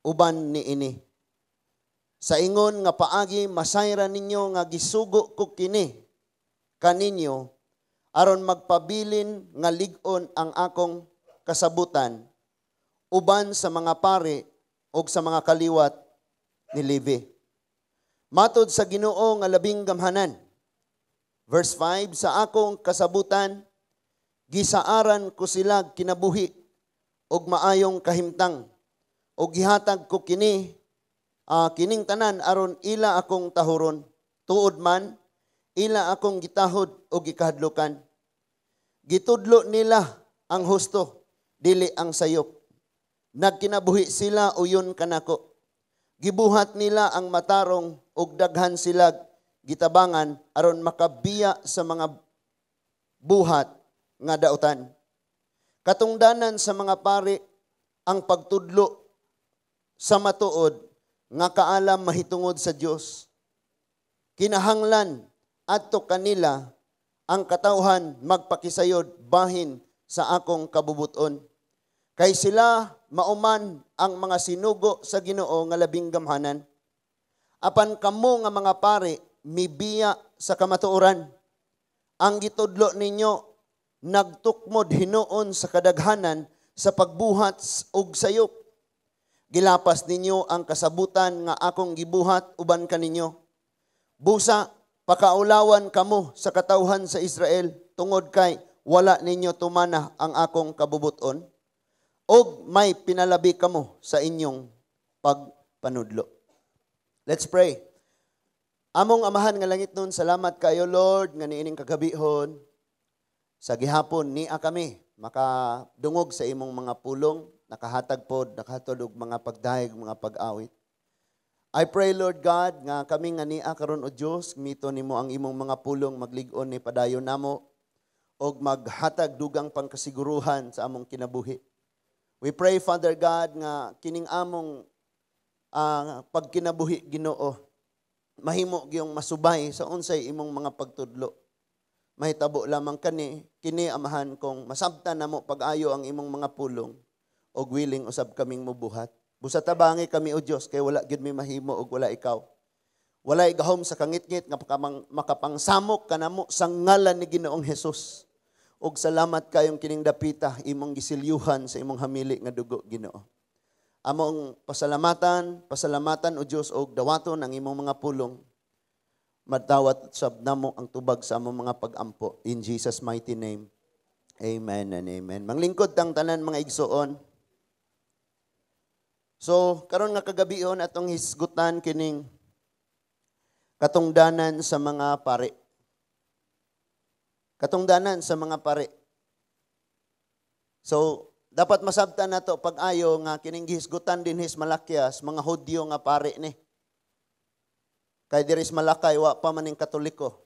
uban niini. Sa ingon nga paagi masayran ninyo nga gisugo ko kini kaninyo aron magpabilin nga lig-on ang akong kasabutan uban sa mga pari ug sa mga kaliwat ni Levi. Matod sa Ginoo nga labing gamhanan. Verse 5, sa akong kasabutan, gisaaran ko sila kinabuhi og maayong kahimtang og gihatag ko kini kining tanan aron ila akong tahuron. Tuod man, ila akong gitahod og gikahadlukan. Gitudlo nila ang husto, dili ang sayop. Nagkinabuhi sila uyon kanako. Gibuhat nila ang matarong ug daghan sila gitabangan aron makabiya sa mga buhat nga dautan. Katungdanan sa mga pari ang pagtudlo sa matuod nga kaalam mahitungod sa Dios. Kinahanglan adto kanila ang katawhan magpakisayod bahin sa akong kabubuton. Kay sila mauman ang mga sinugo sa Ginoo nga labing gamhanan. Apan kamo nga mga pari mibiya sa kamatuoran. Ang gitudlo ninyo nagtukmod hinuon sa kadaghanan sa pagbuhat og sayop. Gilapas ninyo ang kasabutan nga akong gibuhat uban kaninyo. Busa pakaulawan kamo sa katawhan sa Israel tungod kay wala ninyo tumana ang akong kabubuton og may pinalabi kamo sa inyong pagpanudlo. Let's pray. Among Amahan nga langitnon, salamat kayo, Lord, nga niining kagabihon sa gihapon nia kami makadungog sa imong mga pulong, nakahatag pod, nakahatod og mga pagdayeg, mga pag-awit. I pray, Lord God, nga kami nga nia karon, o Dios, mito nimo ang imong mga pulong, maglig-on ni padayon namo og maghatag dugang pangkasiguruhan sa among kinabuhi. We pray, Father God, nga kining among pagkinabuhi, Ginoo, mahimo giyong masubay sa unsay imong mga pagtudlo. Mahitabo lamang kani kini, Amahan, kung masabtan namo pag-ayo ang imong mga pulong og willing usab kaming mubuhat. Busa tabangi kami, o Dios, kay wala gyud mi mahimo og wala ikaw. Walay gahom sa kangitngit nga makapangsamok kanamo sa ngalan ni Ginoong Hesus. Og salamat kayong kining dapita imong gisilyuhan sa imong hamili nga dugo, Ginoo. Among pasalamatan, pasalamatan, o Dios, og dawaton ang imong mga pulong. Madawat sab namo ang tubag sa among mga pag-ampo. In Jesus' mighty name. Amen and amen. Manglingkod tang tanan, mga igsoon. So, karon nga kagabihon atong hisgutan kining katungdanan sa mga pari. Katungdanan sa mga pari. So, dapat masabtan nato pag-ayo nga kining gihisgutan dinhi sa Malakias, mga Hudyo nga pari ni. Kay diri sa Malakay wa pa man ning Katoliko.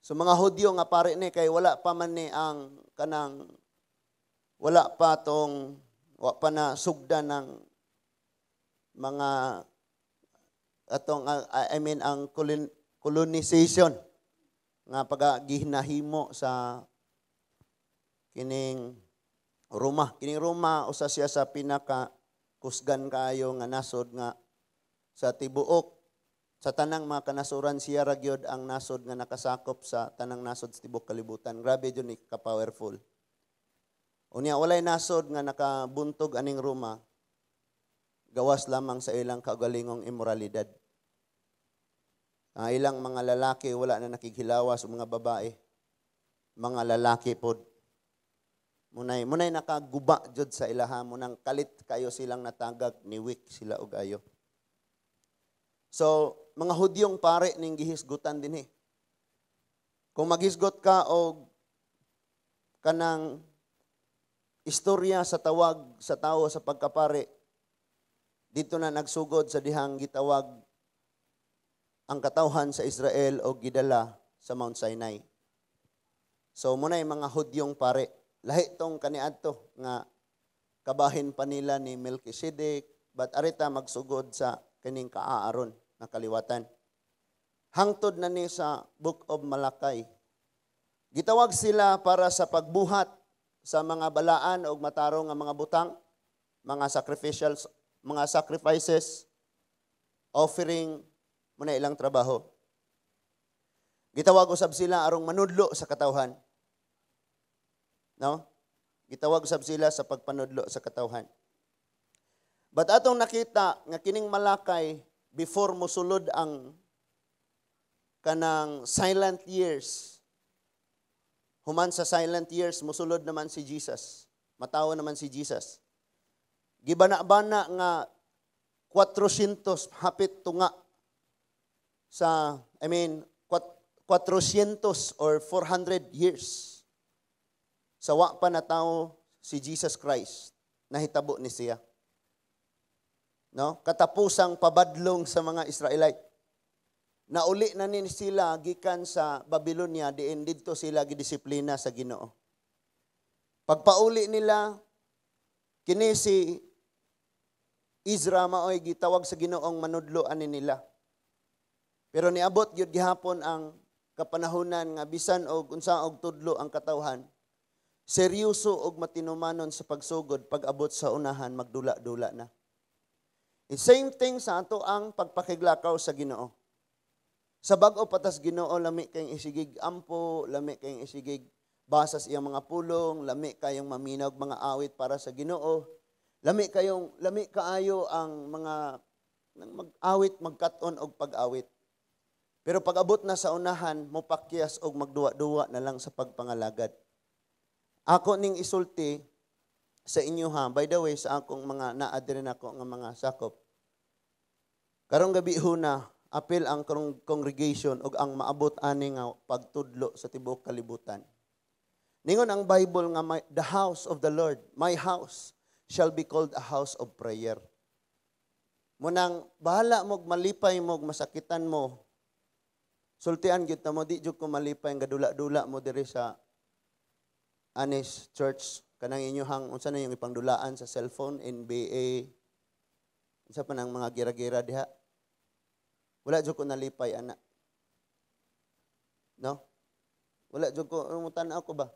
So mga Hudyo nga pari ni kay wala pa man ni ang kanang wala pa tong wa pa na sugda ng mga atong I mean ang colonization nga pagaginahimo sa kining Roma. Kining Roma usa siya sa pinaka kusgan kaayo nga nasod nga sa tibuok sa tanang mga kanasuran, siya ra gyud ang nasod nga nakasakop sa tanang nasod sa tibuok kalibutan. Grabe jud ni ka-powerful. Unya walay nasod nga nakabuntog aning Roma gawas lamang sa ilang kaugalingong imoralidad. Ang ilang mga lalaki wala na nakighilawas o mga babae. Mga lalaki pod. Munay nakaguba jud sa ilaha, munang kalit kayo silang natagag ni weak sila og ayo. So, mga Hudyong pare ning gihisgutan dinhi. Kung maghisgot ka og kanang istorya sa tawag sa tao sa pagkapare, dito na nagsugod sa dihang gitawag ang katawhan sa Israel o gidala sa Mount Sinai. So munay mga Hudyong pare. Lahi tong kaniadto nga kabahin pa nila ni Melchizedek, but arita magsugod sa kining kaaaron nga kaliwatan. Hangtod na ni sa Book of Malachi. Gitawag sila para sa pagbuhat sa mga balaan o matarong nga mga butang, mga sacrificial mga sacrifices, offering, muna ilang trabaho. Gitawag usab sila arong manudlo sa katawhan. No? Gitawag usab sila sa pagpanudlo sa katawhan. But atong nakita nga kining Malakay, before mosulod ang kanang silent years, human sa silent years, mosulod naman si Jesus. Matawo naman si Jesus. Gibana-bana nga 400 hapit tunga sa, I mean, 400 or 400 years sa wa pa na tao si Jesus Christ, nahitabo ni siya. No? Katapusang pabadlong sa mga Israelite. Nauli na ni sila gikan sa Babylonia, diin didto sila gidisiplina sa Ginoo. Pagpauli nila, kini si Ezra maoy gitawag sa Ginoong manudlo ani nila. Pero niabot gyud gihapon ang kapanahunan nga bisan og unsa og tudlo ang katawhan, seryoso og matinumanon sa pagsugod, pag-abot sa unahan, magdula-dula na. The same thing sa ato ang pagpakiglakaw sa Ginoo. Sa bag-o patas Ginoo, lami kayong isigig ampo, lami kayong isigig basas iyang mga pulong, lami kayong maminaw mga awit para sa Ginoo. Lami kaayo ang mga mag-awit, magkat-on og pag-awit. Pero pag-abot na sa unahan, mopakyas og magduwa-duwa na lang sa pagpangalagad. Ako ning isulti sa inyo ha, by the way, sa akong mga naa diri nako nga mga sakop. Karong gabi huna, apil ang congregation og ang maabot ani nga pagtudlo sa tibuok kalibutan. Ningon ang Bible nga the house of the Lord, my house shall be called a house of prayer. Munang bahala mo, malipay mo, masakitan mo. Sultian gyud ta mo, di jud ko malipay nga dula-dula mo diri sa Anis Church, kanang inyohang unsa na yung ipangdulaan sa cellphone, NBA, unsa pa nang mga gira-gira diha. Wala jud ko nalipay ana. No? Wala jud ko tan-aw ko ba?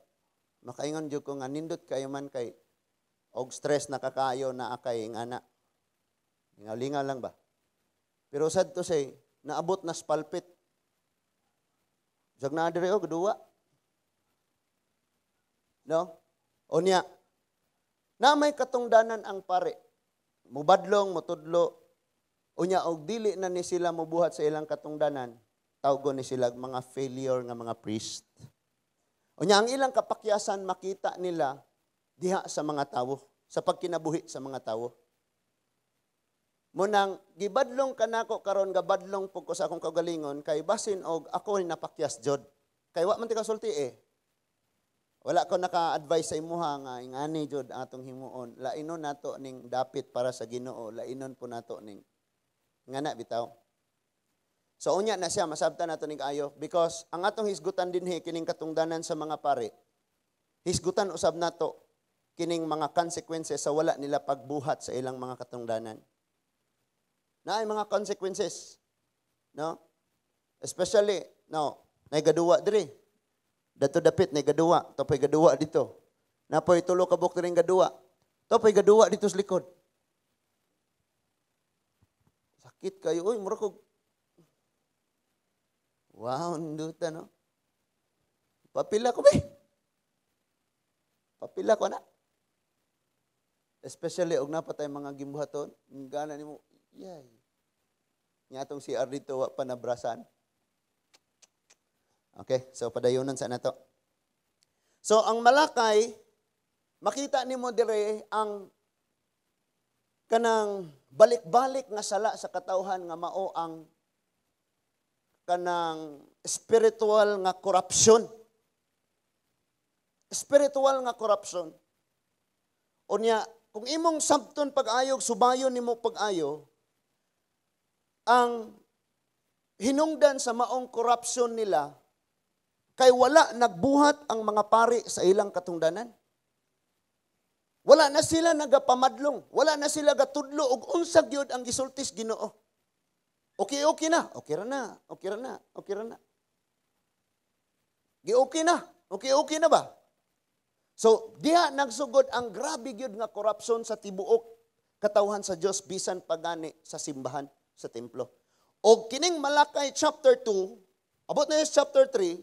Makaingon jud ko nga nindot kayo man kay og stress na kakayo na akay ng ana. Lingaw-lingaw lang ba? Pero sad to say, naabot na sa pulpit. Jag na diri og duwa. No? O niya, na may katungdanan ang pare. Mubadlong, mutudlo. Unya, og dili na ni sila mubuhat sa ilang katungdanan, tawgon ni sila mga failure nga mga priest. Unya, ang ilang kapakyasan makita nila diha sa mga tawo, sa pagkinabuhi sa mga tawo. Munang gibadlong kanako karon, gabadlong pug ko sa akong kaugalingon kay basin og ako ni napakyas jud. Kay wa man ti kasulti eh. Wala ko naka-advise sa imuha nga ingani jud atong himuon. Lainon nato ning dapit para sa Ginoo, lainon po nato ning ngana bitaw. So unya na siya masabtan nato ning ayo because ang atong hisgutan dinhi kining katungdanan sa mga pare. Hisgutan usab nato kining mga consequences sa wala nila pagbuhat sa ilang mga katungdanan. Naay mga consequences. No? Especially, no, nay gaduwa diri. Dato dapit nay gaduwa, topoy gaduwa dito. Napoy tulo ka buok diri gaduwa. Topoy gaduwa dito sa likod. Sakit kayo, oy, mura ko. Wow, nduta no. Papila ko be. Papila ko na. Especially og napatay mga gimbuhaton, gana nimo, yay. Nya atong CR dito wa pa nabrasan. Okay, so padayonon sa nato. So ang Malakay, makita nimo dire ang kanang balik-balik nga sala sa katawhan nga mao ang kanang spiritual nga corruption. Spiritual nga corruption. Unya, kung imong sabton pag-ayo, subayon nimo pag-ayo, ang hinungdan sa maong corruption nila, kay wala nagbuhat ang mga pari sa ilang katungdanan. Wala na sila nagapamadlong, wala na sila gatudlo og unsa gyud ang gisultis Ginoo. Okay, okay na, okay ra na, okay ra na, okay ra na. Gi-okay na, okay, okay na ba? So, diha nagsugod ang grabe gyud nga corruption sa tibuok katawhan sa Dios bisan pagani sa simbahan, sa templo. Og kining Malakay chapter 2, abot na sa chapter 3,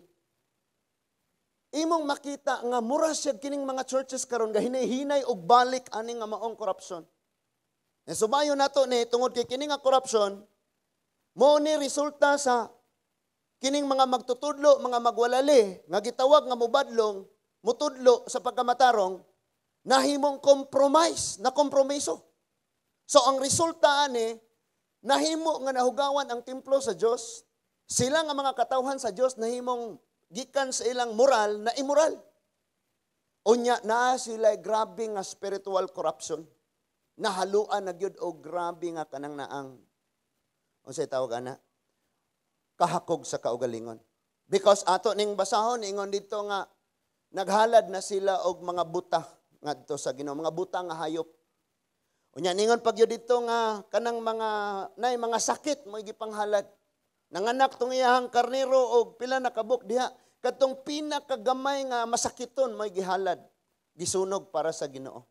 imong makita nga mura siya kining mga churches karon gahinay-hinay og balik ani nga maong corruption. E subayo nato ni tungod kay kini nga corruption mo ni resulta sa kining mga magtutudlo, mga magwalali nga gitawag nga mobadlong, mutudlo sa pagkamatarong, nahimong compromise, na kompromiso. So ang resulta ani, nahimo nga nahugawan ang templo sa Dios. Sila nga mga katawhan sa Dios nahimong gikan sa ilang moral na immoral. Unya naa sila grabe nga spiritual corruption. Nahaluan na gyud og grabe nga kanang naang unsay tawag ana, kahakog sa kaugalingon. Because ato ning basahon, ingon dito nga naghalad na sila og mga buta ngadto sa Ginoo, mga buta nga hayop. Unya ningon pag dito nga kanang mga nay mga sakit mo gipanghalad. Nanganak tong iyahang karnero og pila na kabuk diha, kadtong pinakagamay nga masakiton mo gihalad, gisunog para sa Ginoo.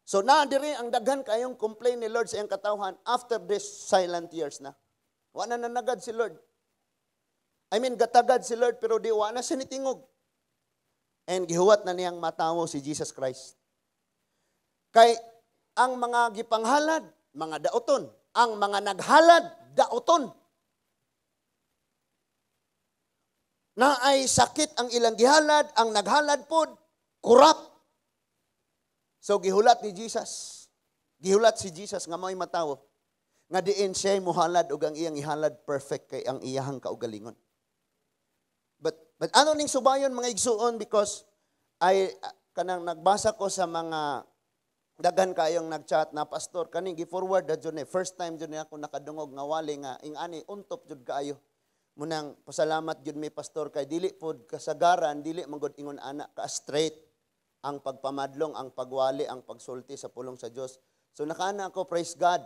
So na diri ang daghan kayong complain ni Lord sa iyang katawhan after this silent years na. Wa na nanagad si Lord. I mean, gatagad si Lord pero di wa na siya nitingog. And gihuwat na niyang matawo si Jesus Christ. Kay ang mga gipanghalad, mga daoton. Ang mga naghalad, daoton. Na ay sakit ang ilang gihalad, ang naghalad pod, corrupt. So gihulat ni Jesus. Gihulat si Jesus nga mao'y matawo. Nga diin siya muhalad og ang iyang ihalad perfect kay ang iyahang kaugalingon. But ano ning subayon, mga igsuon, because ay kanang nagbasa ko sa mga daghan kayong nagchat na, "Pastor, kaning gi-forward na jud ni, first time jud ni ako nakadungog nga wali nga ing-ani, untop jud kaayo. Munang pasalamat jud mi, Pastor, kay dili pod kasagaran, dili man gud ingon ana ka straight ang pagpamadlong, ang pagwali, ang pagsulti sa pulong sa Dios." So nakaana ako, praise God.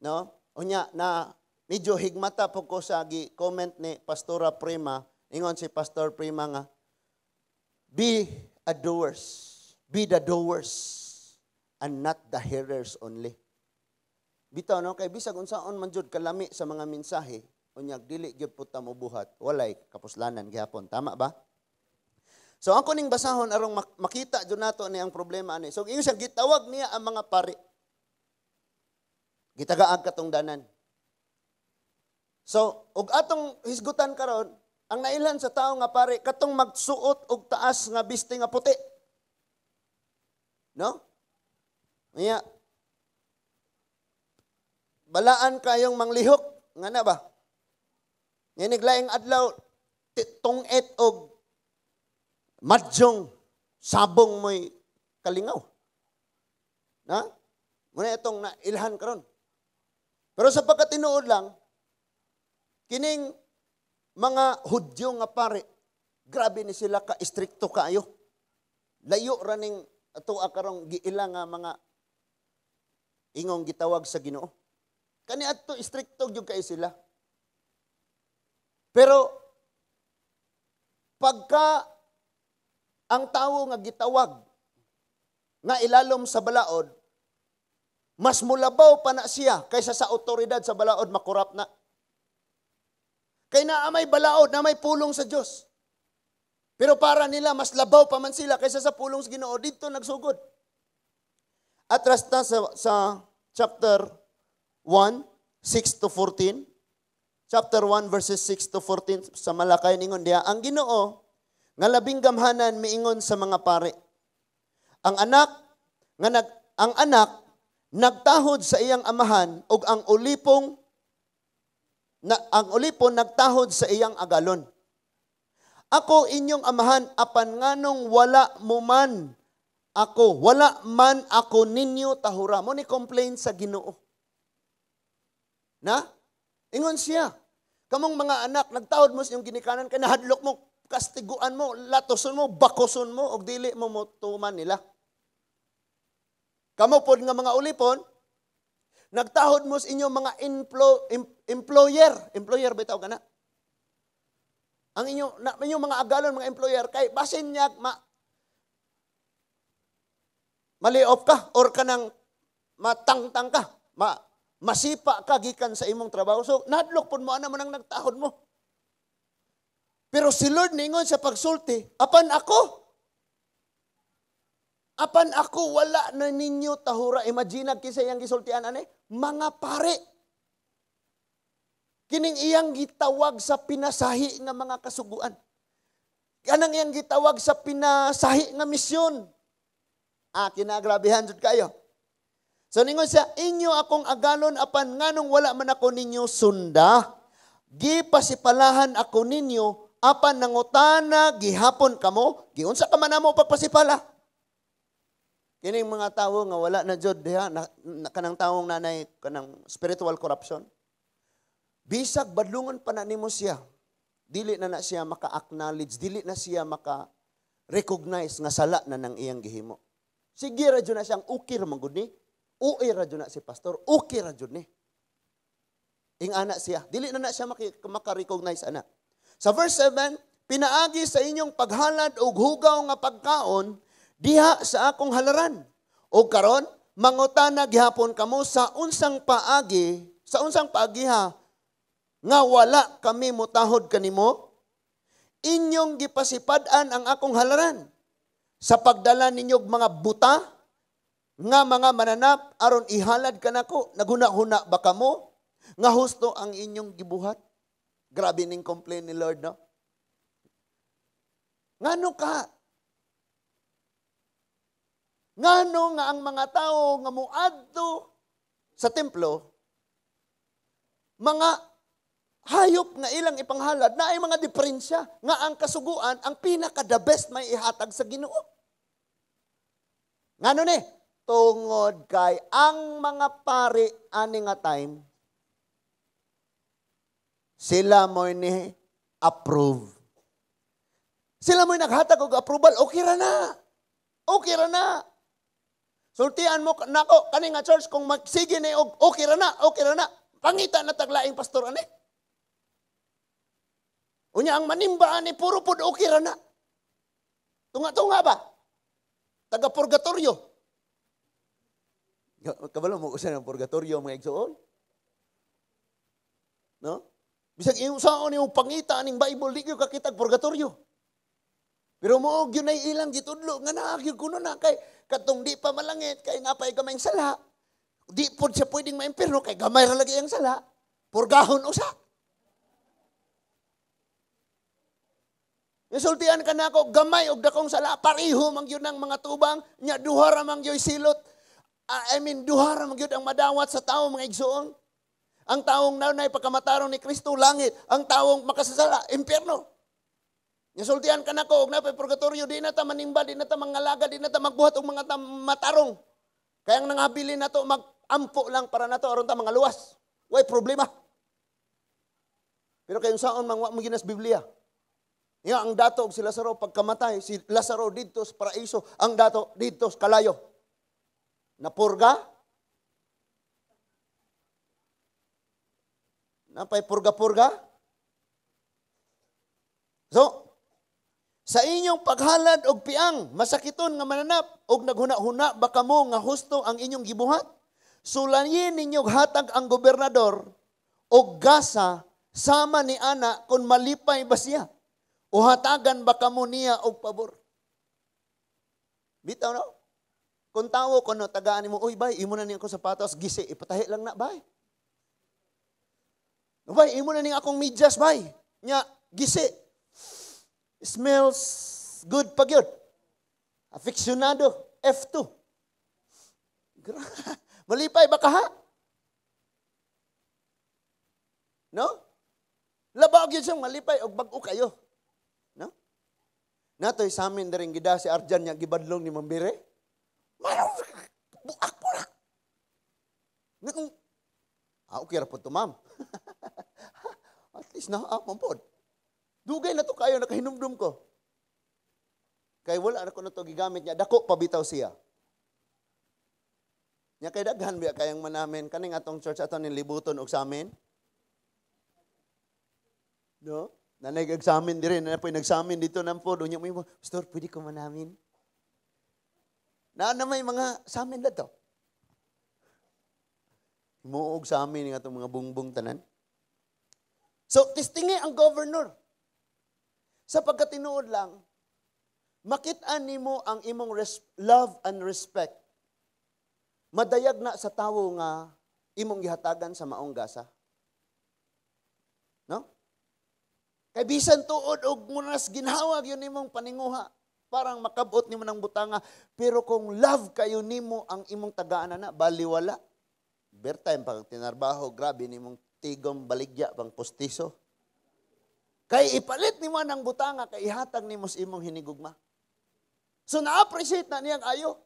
No? Unya na medyo higmata po ko sa gi-comment ni Pastora Prima. Ingon si Pastor Prima nga, "Be a doers. Be the doers and not the hearers only." Bitaw no, kay bisag unsaon man jud kalami sa mga mensahe, unyag dili gyud pud ta mobuhat, walay kapuslanan gihapon. Tama ba? So ako ning basahon arong makita jud nato ni ang problema ani. So ingon siya, gitawag niya ang mga pari. Gitagaag katungdanan. So ug atong hisgutan karon, ang nailhan sa tao nga pari katong magsuot og taas nga biste nga puti. No? Niya balaan kayong manglihok nga na ba? Ngayon laing adlaw tungit og madyong sabong mo'y kalingaw. Na? Muna itong nailhan karon. Pero sa pagkatinuod lang, kining mga Hudyo nga pare, grabe ni sila ka-istrikto kaayo. Layo ra ning ato karong giila nga mga ingong gitawag sa Ginoo. Kani adto istrikto gyud kaayo sila. Pero pagka ang tawo nga gitawag nga ilalom sa balaod, mas mulabaw pa na siya kaysa sa otoridad sa balaod, makurap na. Kay naa may balaod, na may pulong sa Dios. Pero para nila, mas labaw pa man sila kaysa sa pulong sa Ginoo. Dito nagsugod. Atras ta sa chapter 1, 6 to 14. Chapter 1, verses 6 to 14 sa Malakay, ningon diha, ang Ginoo nga labing gamhanan miingon sa mga pare. Ang anak nagtahod sa iyang amahan ug ang ulipon nagtahod sa iyang agalon. Ako inyong amahan, apan nganong wala mo man ako, wala man ako ninyo tahura. Mo ni complain sa Ginoo. Na? Ingon siya, kamong mga anak, nagtahod mo sa inyong ginikanan, kay nahadlok mo, kastiguan mo, latoson mo, bakoson mo, og dili mo motuman nila. Kamo pod nga mga ulipon, nagtahod mo sa inyong mga employer. Employer ba tawag na? Ang inyong mga agalon, mga employer, kay basin niya, Mali-off ka or kanang matangtang ka, masipa ka gikan sa imong trabaho. So nahadlok pud mo ana mo nang nagtahod mo. Pero si Lord ningon sa pagsulti, "Apan ako wala na ninyo tahura." Imagine kinsa iyang gisultian ani? Mga pare. Kining iyang gitawag sa pinasahi nga mga kasuguan. Kanang iyang gitawag sa pinasahi nga misyon. Ah, kinagrabehan jud kayo. So ningon siya, "Inyo akong agalon, apan nganong wala man ako ninyo sunda? Gipasipalahan ako ninyo, apan nangutana gihapon kamo, giunsa ka man namo pagpasipala?" Kining mga tawo nga wala na jud diha na, kanang tawong nanay kanang spiritual corruption. Bisag badlungon pa na nimo siya, dili na na siya maka-acknowledge, dili na siya maka-recognize nga sala na nang iyang gihimo. Sige ra jud na siyang okay ra man gud ni. Okay ra jud na si pastor, okay ra jud ni. Ing-ana siya, dili na na siya maka-recognize ana. Sa verse 7, "Pinaagi sa inyong paghalad og hugaw nga pagkaon diha sa akong halaran. O karon, mangutana gihapon kamo, sa unsang paagi, sa unsang paagiha nga wala kami mutahod kanimo? Inyong gipasipad-an ang akong halaran sa pagdala ninyog mga buta nga mga mananap aron ihalad kanako. Naghuna-huna ba kamo nga husto ang inyong gibuhat?" Grabe ning complain ni Lord, no? Ngano ka? Ngano nga ang mga tao nga muadto sa templo, mga hayop nga ilang ipanghalad, na ay mga diferensya nga ang kasuguan, ang pinaka the best may ihatag sa Ginoo? Ngano ni? Tungod kay ang mga pari ani nga time, sila mo ni approve. Sila mo'y naghatag og approval, okay ra na. Okay ra na. Sultian mo nako kani nga church, kung magsige ni og okay ra na, okay ra na. Pangita na taglaing pastor ani. Unya ang manimba ani puro pud okay ra na. Tunga-tunga ba? Taga purgatorio. Kabalo mo usa ng purgatorio, mga igsoon? No? Bisag iyong saon yung pangita aning Bible, di gyud kakitag purgatorio. Pero mo gyud nay ilang gitudlo nga naa gyud kuno na kay katong di pa malangit kay napay gamay sala. Di pod siya pwedeng maimpirno kay gamay ra lagi ang sala. Purgahon usa. Insultian ka na ako, gamay og dakong sala, pareho man gyud ang mga tubang, nya duha ra man gyud silot. I mean, duha ra man gyud ang madawat sa tawo, mga igsoon. Ang taong naunay pagkamatarong ni Kristo, langit. Ang taong makasasala, impyerno. Insultian ka na ko, og napay purgatorio, di na ta manimba, di na ta mangalaga, di na ta magbuhat og mga matarong. Kaya ang nangabili na to, mag-ampo lang para na to, aron ta mga luwas. Way problema. Pero kayong saon, mangwa mo ginas Biblia. Nga ang dato og si Lazaro pagkamatay, si Lazaro didto sa paraiso, ang dato didto sa kalayo. Napurga? Napay purga-purga? So, "Sa inyong paghalad og piang, masakiton nga mananap, og naghuna-huna ba kamo nga husto ang inyong gibuhat? Sulayin ninyong hatag ang gobernador og gasa sama ni ana kung malipay ba siya. O hatagan ba kamo niya og pabor?" Bitaw, no? Kung tawo kuno tagaan nimo, "Uy bay, imo na ni akong sapatos, gisi, ipatahi lang na bay. Bay, imo na ni akong medyas bay. Nya, gisi. Smells good pa gyud. Aficionado, F2. Malipay ba ka ha? No? Labaw gyud siyang malipay og bag-o kayo. No? Natoy sa amin dering gida si Arjan niya gibadlong ni Mambire. Buak po na. Okay ra po to, ma'am. At least na, mampod. Dugay na to kayo, nakahinumdum ko. Kay wala na ko na to gigamit niya. Dako pabitaw siya. Nya kay daghan biya kayang manamin. Kaning atong church ato ning libuton og sa amin. No? Nanay examine diri, na po nagsamin dito nang pod. Unya mo, "Pastor, pwede ko manamin?" Na na may mga sa amin na to. Himuog sa amin nga itong mga bungbong tanan. So, testingi ang governor. Sa pagkatinuod lang, makita nimo ang imong love and respect. Madayag na sa tawo nga imong gihatagan sa maong gasa. No? Kay bisan tuod og munas ginhawa gyud nimong paninguha, parang makabot nimo ng butanga, pero kung love kayo nimo ang imong tagaan na, baliwala. Ber time pag tinarbaho, grabe nimong tigom baligya pang postiso. Kay ipalit nimo ang butanga kay ihatag nimo sa imong hinigugma. So na-appreciate na niyang ayo.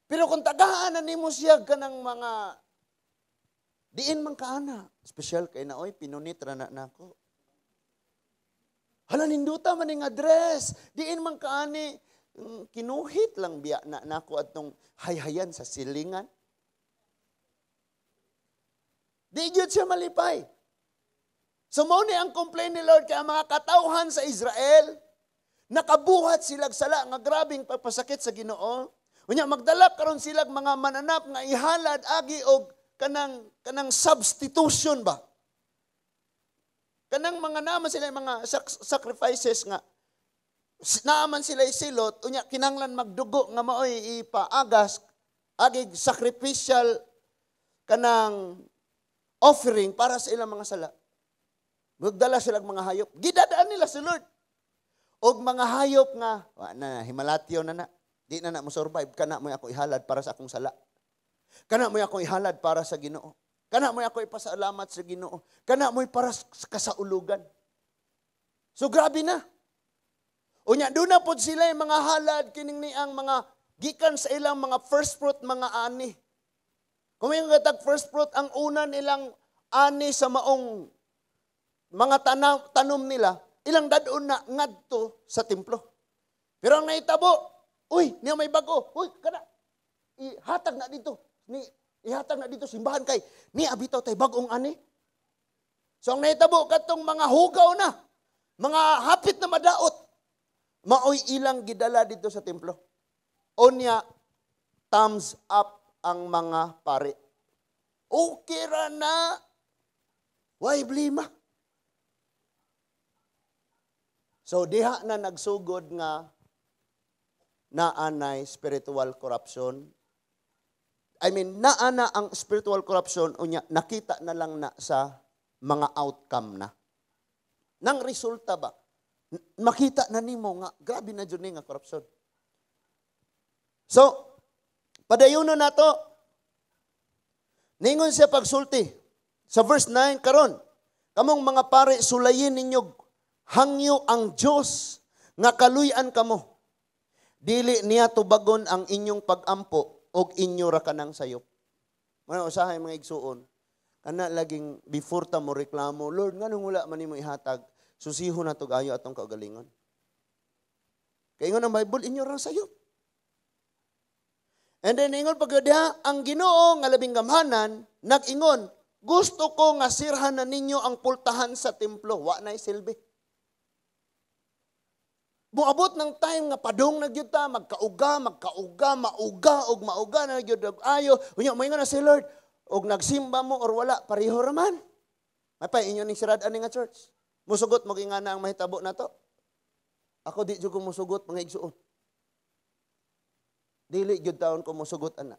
Pero kung tagaan na nimo siya kanang mga diin man kaana, special kay na oy pinunit ra na nako. Hala, ninduta man ning address. Diin man kaani, kinuhit lang biya na nako atong hayhayan sa silingan. Di gyud siya malipay. So mao ni ang complaint ni Lord kay ang mga katawhan sa Israel, nakabuhat silag sala nga grabing pagpasakit sa Ginoo. Unya magdala karon silag mga mananap nga ihalad agi og kanang substitution ba? Kanang mga naman sila mga sacrifices nga naaman sila silot, unya kinanglan magdugo nga maoy ipaagas agi sacrificial kanang offering para sa ilang mga sala. Magdala sila mga hayop. Gidadaan nila si Lord. Og mga hayop nga wa na himalatyo na na. Di na na mo survive, kana mo ako ihalad para sa akong sala. Kana mo ako ihalad para sa Ginoo. Kana mo'y ako ipasalamat sa Ginoo. Kana mo'y para sa kasaulugan. So grabe na. Unya doon na pod sila yung mga halad kining niang mga gikan sa ilang mga first fruit, mga ani. Kung may katag first fruit, ang una nilang ani sa maong mga tanom nila, ilang dadon na ngadto sa templo. Pero ang nahitabo, uy, niya may bago, uy, kana, ihatag na dito, ni ihatag na dito simbahan kay ni abitaw tay bag-ong ani. So ang nahitabo katong mga hugaw na, mga hapit na madaot, maoy ilang gidala dito sa templo. Onya, thumbs up ang mga pare. Okay ra na, way blima. So diha na nagsugod nga naanay spiritual corruption. I mean, naana ang spiritual corruption, unya, nakita na lang na sa mga outcome na. Nang resulta ba? Makita na nimo nga, grabe na dyan ni nga corruption. So, padayonon na to. Ningon siya pagsulti. Sa verse 9, karon, kamong mga pare, sulayin ninyo, hangyo ang Diyos, nga kaluyan kamo. Dili niya tubagon ang inyong pagampo, og inyo ra kanang sayop. Mao usahay mga igsuon, kana laging before ta mo reklamo, Lord, nganong wala man nimo ihatag, susiho na tog ayo atong kaugalingon. Kay ingon ang Bible, inyo ra sayop. And then ingon pag diha, ang Ginoo nga labing gamhanan nag-ingon, gusto ko nga sirhan na ninyo ang pultahan sa templo, wa nay silbi. Muabot ng time nga padung na gyud ta, magkauga, magkauga, mauga og mauga na gyud og ayo. Unya moingon na si Lord, og nagsimba mo or wala, pareho ra man. May pa inyo ning sirad ani nga church. Musugot mo ingana ang mahitabo nato. Ako di jud ko musugot mga igsuon. Dili gyud taon ko musugot ana.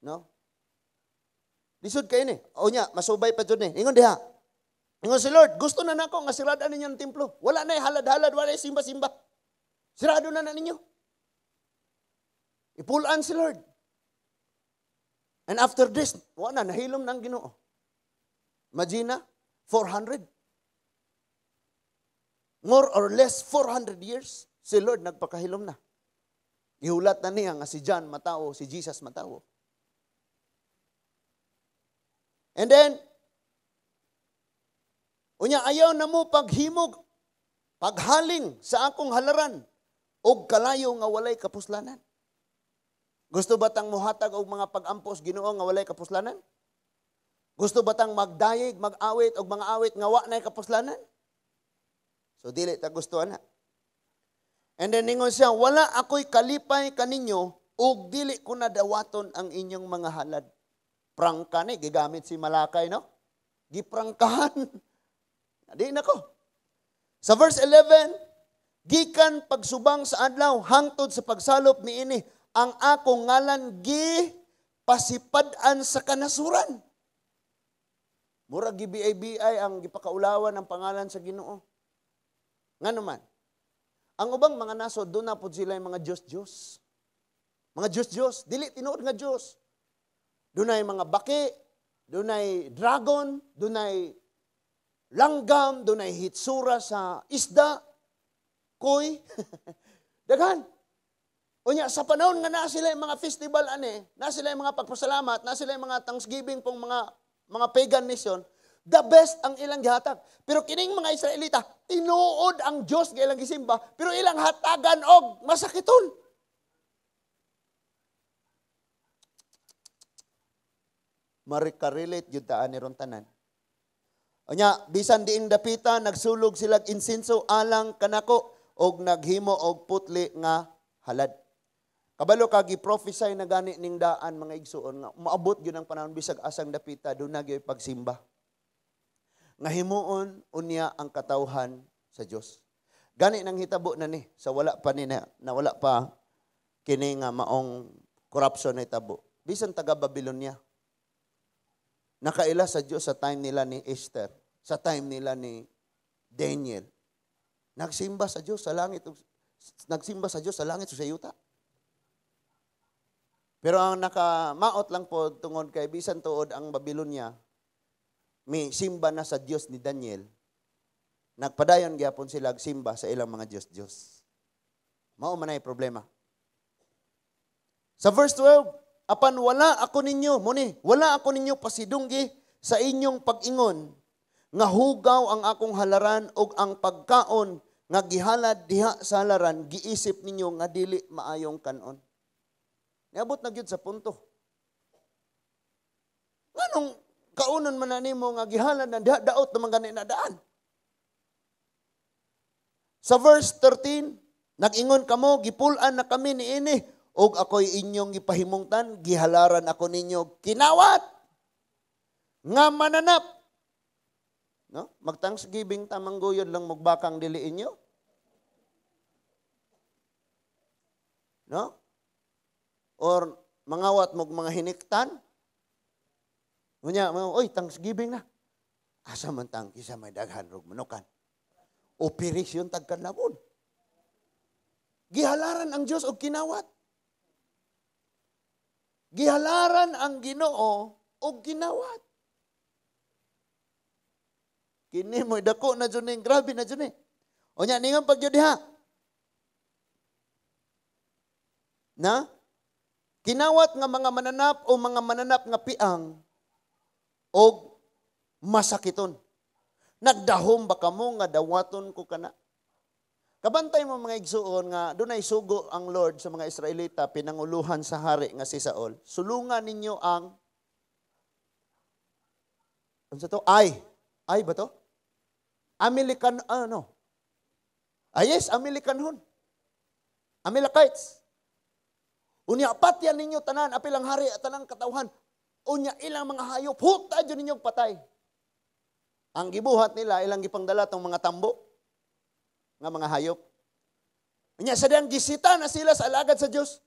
No? Lisod kay ni. Unya masubay pa jud ni. Ingon diha. Ingon si Lord, gusto na nako nga sirada ninyo ang templo. Wala na halad-halad, wala na simba-simba. Sirado na na ninyo. Ipulaan si Lord. And after this, wala na, nahilom na ang Ginoo. Imagine na, 400. More or less 400 years, si Lord nagpakahilom na. Gihulat na niya nga si John matao, si Jesus matao. And then, unya ayaw na mo paghimog, paghaling sa akong halaran, og kalayo nga walay kapuslanan. Gusto ba tang muhatag og mga pag-ampos Ginoo nga walay kapuslanan? Gusto ba tang magdayeg, mag-awit og mga awit nga wa nay kapuslanan? So dili ta gusto ana. And then ningon siya, wala ako'y kalipay kaninyo ug dili ko na dawaton ang inyong mga halad. Prangka ni, gigamit si Malakay, no? Giprangkahan. Di na ko. Sa verse 11, gikan pagsubang sa adlaw hangtod sa pagsalop niini ang akong ngalan gi pasipad-an sa kanasuran. Murag gi-BI-BI ang gipakaulawan ang pangalan sa Ginoo. Ngano man? Ang ubang mga nasod doon na pud sila yung mga Diyos-Diyos. Mga Diyos-Diyos, dili tinuod nga Diyos. Dunay mga baki, dunay dragon, dunay langgam, dunay hitsura sa isda, koy, daghan. Unya, sa panahon nga naa sila yung mga festival ani, naa sila yung mga pagpasalamat, naa sila yung mga Thanksgiving pong mga pagan nation, the best ang ilang gihatag. Pero kining mga Israelita, tinuod ang Dios nga ilang gisimba, pero ilang hatagan og masakiton. Marikarelate gyud ta ani ron tanan. Unya, bisan diing dapita nagsulog sila insenso alang kanako og naghimo og putli nga halad. Kabalo ka gi-prophesy na gani ning daan mga igsuon nga maabot gyud ang panahon bisag asang dapita duna gyud pagsimba. Nga himuon unya ang katawhan sa Dios. Gani nang hitabo na ni sa wala pa ni na wala pa kini nga maong corruption na hitabo. Bisan taga Babylonia. Nakaila sa Dios sa time nila ni Esther, sa time nila ni Daniel. Nagsimba sa Dios sa langit, nagsimba sa Dios sa langit sa yuta. Pero ang nakamaot lang po tungod kay bisan tuod ang Babylonia, may simba na sa Dios ni Daniel. Nagpadayon gyapon sila simba sa ilang mga Dios-Dios. Mao man ay problema. Sa verse 12, apan wala ako ninyo, muni, wala ako ninyo pasidunggi sa inyong pag-ingon, nga hugaw ang akong halaran og ang pagkaon nga gihalad diha sa halaran, giisip ninyo nga dili maayong kanon. Niabot na gyud sa punto. Nganong kaunon man na nimo nga gihalad na diha, daot naman gani na daan. Sa verse 13, nag-ingon kamo, gipul-an na kami niini, og ako'y inyong gipahimungtan, gihalaran ako ninyo kinawat nga mananap. No? Mag-Thanksgiving tamang guyod lang mugbakang dili inyo. No? Or mangawat mog mga hiniktan. Unya, oy, Thanksgiving na. Asa man tang kisa may daghan rog manukan. O piris yun tagkanlawon. Gihalaran ang Dios og kinawat. Gihalaran ang Ginoo og kinawat. Kini mo'y dako na dyan eh, grabe na dyan eh. Unya, ningon pag yun diha. Na? Kinawat nga mga mananap o mga mananap nga piang og masakiton. Nagdahom ba kamo nga dawaton ko kana? Kabantay mo mga igsuon nga dunay sugo ang Lord sa mga Israelita pinanguluhan sa hari nga si Saul. Sulungan ninyo ang unsa to? Ay. Ay ba to? Amelikan ano? Ah yes, Amelikanhon. Amalekites. Unya patyan ninyo tanan apil ang hari at tanang katawhan. Unya ilang mga hayop huta jud ninyong patay. Ang gibuhat nila ilang gipangdala tong mga tambo nga mga hayop. Unya sa diyang gisita na sila sa alagad sa Dios.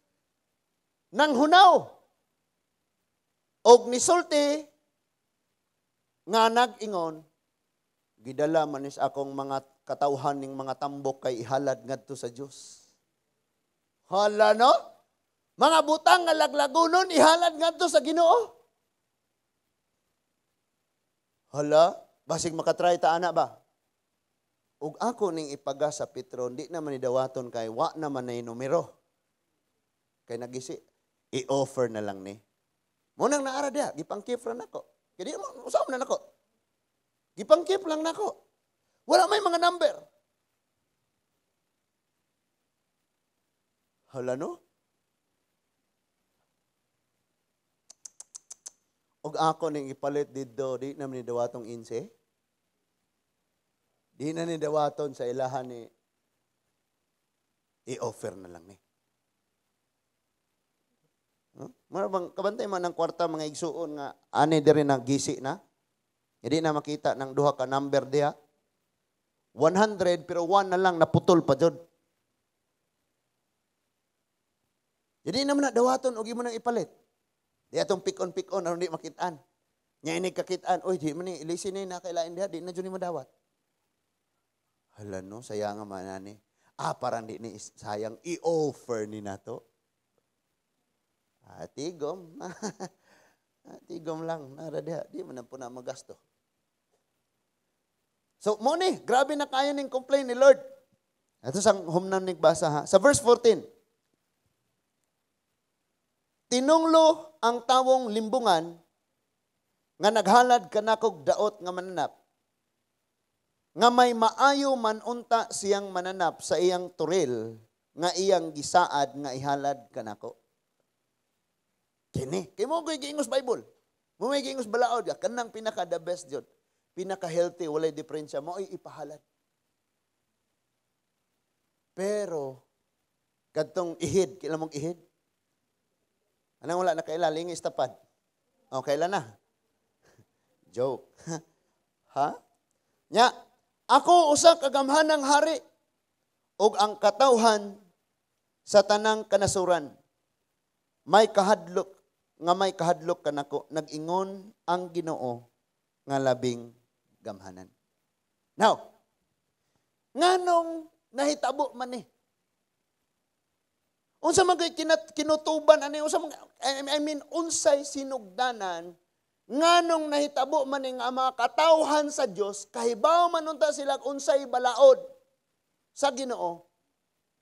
Nang hunaw og nisulti nga nag-ingon, gidala man is akong mga katawhan ning mga tambok kay ihalad ngadto sa Dios. Hala no? Mga butang nga laglagunon ihalad ngadto sa Ginoo. Hala, basig makatry ta ana ba? Ug ako ning ipaga sa Petron, di naman ni dawaton kay wa naman nay numero. Kay nagisi, i-offer na lang ni. Munang naara diha, gipangkip ra nako. Kay di mo usaw na nako. Gipangkip lang nako. Wala may mga number. Hala no? Og ako ning ipalit didto, di naman ni dawatong inse. Di na ni dawaton sa ilahan ni I-offer na lang ni. Huh? Mura bang kabantay man ang kwarta, mga igsuon, nga ani diri na gisi na. Hindi na makita ng duha ka number diha. 100 pero 1 na lang, naputol pa jud. Jadi naman na dawaton og imo nang ipalit. Di atong pick on aron di makitaan. Nya ini kakitaan, oy, di man ni ilisin ni na kailain diha, di na jud nimo dawat. Hala no, sayang nga man ani. Ah, parang di ni sayang, i-offer ni nato. Ah, tigom. Ah, tigom lang nara diha, di man po na magasto. So, mo ni, grabe na kayo ning complain ni Lord. Ito sang humnan ning basa ha. Sa verse 14. Tinunglo ang tawong limbungan nga naghalad kanakog daot nga mananap, nga may maayo man unta siyang mananap sa iyang turil nga iyang gisaad nga ihalad kanako. Kini, kay mo ko'y giingos Bible. Mo may giingos balaod, kanang pinaka the best jud. Pinaka healthy, walay diferensya, mao'y ipahalad. Pero kadtong ihid, kailan mong ihid? Anang wala na kaila, lingis tapad. O, kailan na? Joke. Ha? Nya, ako usa ka gamhanang hari ug ang katawhan sa tanang kanasuran. May kahadlok nga may kahadlok kanako, nag-ingon ang Ginoo nga labing gamhanan. Now, nganong nahitabo man ni? Unsa man kay kinutuban ani, unsa man, I mean, unsay sinugdanan nganong nahitabo man ni nga mga katawhan sa Dios kahibaw man unta sila unsay balaod sa Ginoo,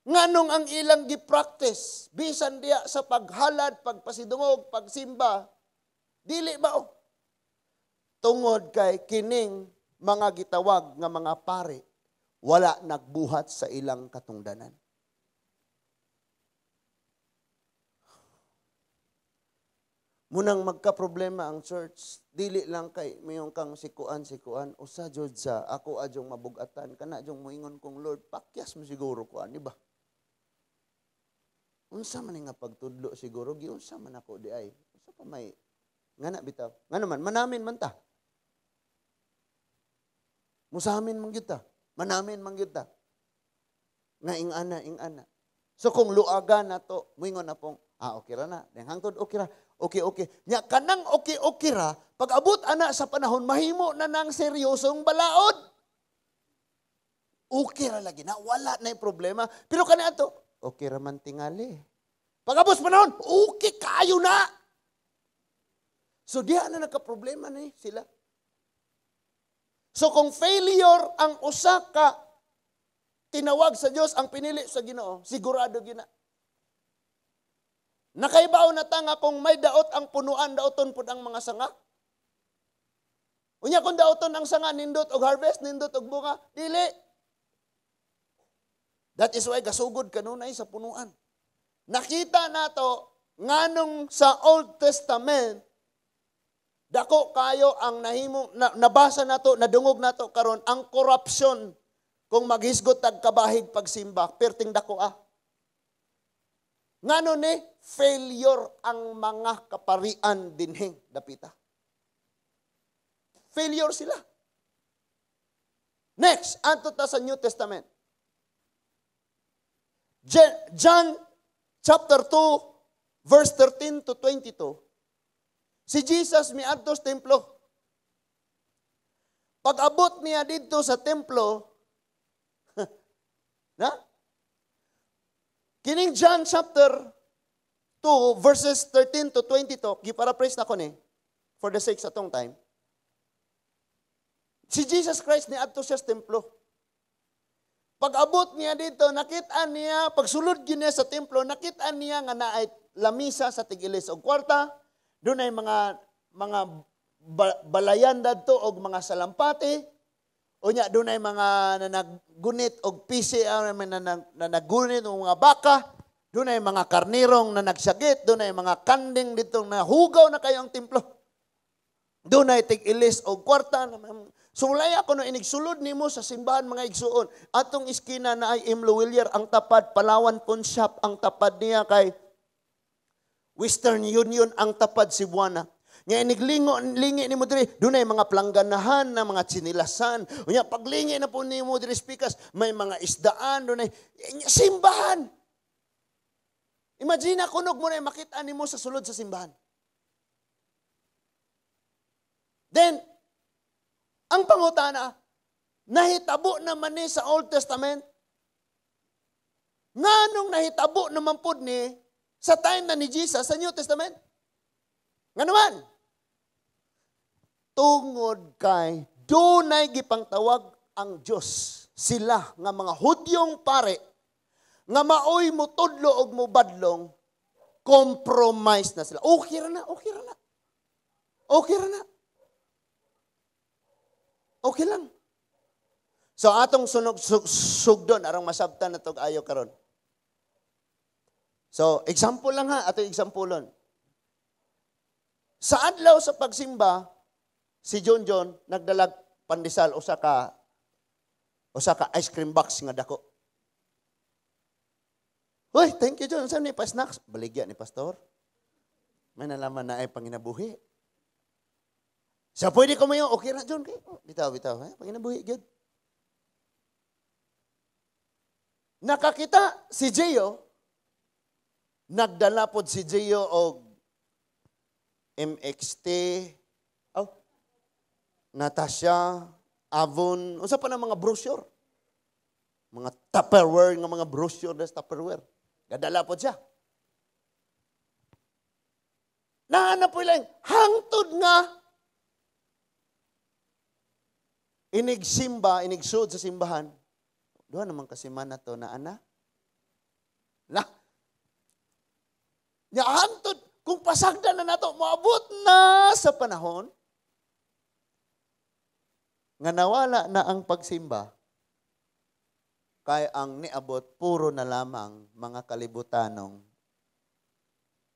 nganong ang ilang gi-practice bisan diya sa paghalad, pagpasidungog, pagsimba, dili ba o? Tungod kay kining mga gitawag nga mga pare wala nagbuhat sa ilang katungdanan. Munang magka-problema ang church, dili lang kay mayong kang sikuan, usa jud sa ako adyong mabugatan, kana adyong moingon kong Lord, pakyas mo siguro kuan, di ba? Unsa man nga pagtudlo siguro, giunsa man ako di ay. Unsa pa may ngana bitaw. Ngano man manamin man ta. Musamin man gyud ta. Manamin man gyud ta. Nga ing-ana, ing-ana. So kung luagan na to, muingon na pong, ah, okay ra na. Dahil hangtod, okay ra. Okay, okay. Nya, kanang okay, okay ra, pag abot ana sa panahon, mahimo na nang seryosong balaod. Okay ra lagi na, wala na yung problema. Pero kana ato, okay ra man tingali. Pag abot sa panahon, okay kayo na. So diha na nagka-problema ni sila. So kung failure ang usa ka tinawag sa Dios, ang pinili sa Ginoo, sigurado gina. Nakaibaw na ta nga kung may daot ang punuan, daoton pud ang mga sanga. Unya kung daoton ang sanga, nindot og harvest, nindot og bunga, dili. That is why gasugod kanunay sa punuan. Nakita nato nganong sa Old Testament dako kayo ang nahimo na, nabasa nato, nadungog nato karon ang corruption kung maghisgot tag kabahig pagsimba, perting dako ah. Ngano ni failure ang mga kaparian dinhing dapita. Failure sila. Next, adto ta sa New Testament. John chapter 2 verse 13 to 22. Si Jesus miadto sa templo. Pag-abot niya didto sa templo, na? Kining John chapter 2 verses 13 to 22, giparaphrase na ko ni for the sake sa atong time. Si Jesus Christ niadto siya sa templo. Pag-abot niya dito, nakita niya, pagsulod gyud niya sa templo, nakita niya nga naay lamisa sa tig-ilis og kwarta, dunay mga balayan dadto og mga salampati, unya dunay mga nanaggunit og pisi, nanagunit og mga baka, dunay mga karnirong na nagsagit, dunay mga kanding ditong nahugaw na kayo ang templo. Dunay tig-ilis og kwarta, So wala ako no inigsulod nimo sa simbahan, mga igsuon. Atong iskina na ay M. Lhuillier ang tapad, Palawan Pawn Shop ang tapad niya, kay Western Union ang tapad, Cebuana. Nga iniglingo lingi nimo diri, dunay mga plangganahan na mga tsinilasan. Unya paglingi na po nimo diri speakers, may mga isdaan dunay simbahan. Imagine kunog mo na makita nimo sa sulod sa simbahan. Then ang pangutana, nahitabo naman ni sa Old Testament. Nganong nahitabo naman pud ni sa time na ni Jesus sa New Testament? Nga naman? Tungod kay dunay gipangtawag ang Dios sila nga mga Hudyong pare nga maoy mutudlo og mobadlong, compromise na sila. Okay ra na, okay ra na. Okay ra na. Okay lang. So atong sunog sugdon arang masabtan na tog ayo karon. So example lang ha, atong exampleon. Sa adlaw sa pagsimba, si John John nagdalag pandesal usa ka ice cream box nga dako. "Hoy, thank you, John. Saan ni pa snacks?" "Baligya ni pastor. May nalaman na ay panginabuhi." So pwede ko mayo, "Okay na, John." "Okay. Bitaw, bitaw. Eh, panginabuhi, good." Nakakita si Gio, nagdala pod si Gio og MXT, oh, Natasha, Avon, unsa pa na mga brochure? Mga Tupperware nga mga brochure das Tupperware. Gadala pod siya. Naana po ilang hangtod nga inigsimba, inigsud sa simbahan. Duha naman kasi man na to na ana. Na. Nya hangtod kung pasagdan na nato, moabot na sa panahon nga nawala na ang pagsimba, kay ang niabot puro na lamang mga kalibutanong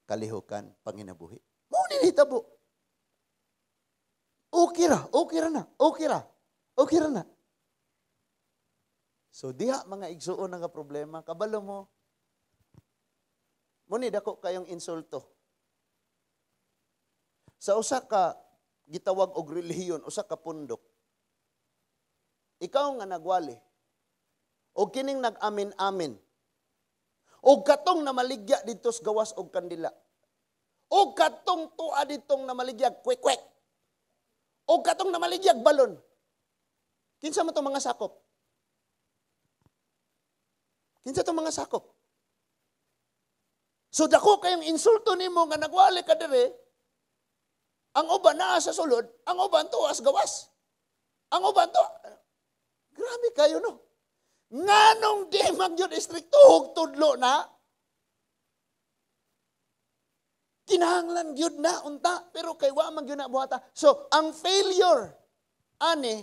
kalihukan panginabuhi. Mao ni nahitabo. Okay ra, okay ra na, okay ra. Okay ra na. So diha, mga igsuon, nga problema, kabalo mo. Muni dako kayong insulto. Sa usa ka gitawag og relihiyon, usa ka pundok. Ikaw nga nagwali og kining nag-amin-amin og katong namaligya didto sa gawas og kandila, og katong tua ditong namaligyag kwek-kwek, og katong namaligyag balon. Kinsa man tong mga sakop? Kinsa tong mga sakop? So dako kayong insulto nimo nga nagwali ka dire, ang uban naa sa sulod, ang uban tuas gawas. Ang uban to. Grabe kayo, no. Nganong di man gyud istrikto og tudlo na? Kinahanglan gyud na unta, pero kay wa man gyud na buhata. So ang failure ani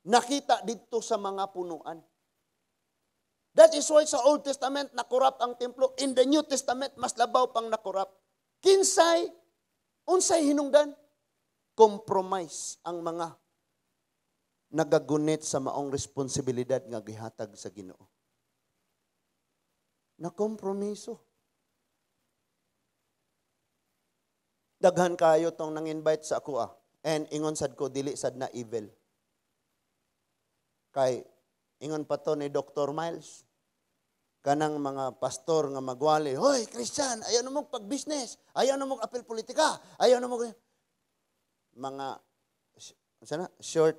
nakita didto sa mga punuan. That is why sa Old Testament nakurap ang templo. In the New Testament, mas labaw pang nakurap. Kinsay, unsay hinungdan? Compromise ang mga nagagunit sa maong responsibilidad nga gihatag sa Ginoo. Nakompromiso. Daghan kayo tong nang-invite sa ako ah. And ingon sad ko, dili sad na evil. Kay ingon pa to ni Dr. Miles, kanang mga pastor nga magwali, "Hoy, Christian, ayaw na mo pag-business, ayaw na mo apel politika, ayaw na mo," mga, sana, short,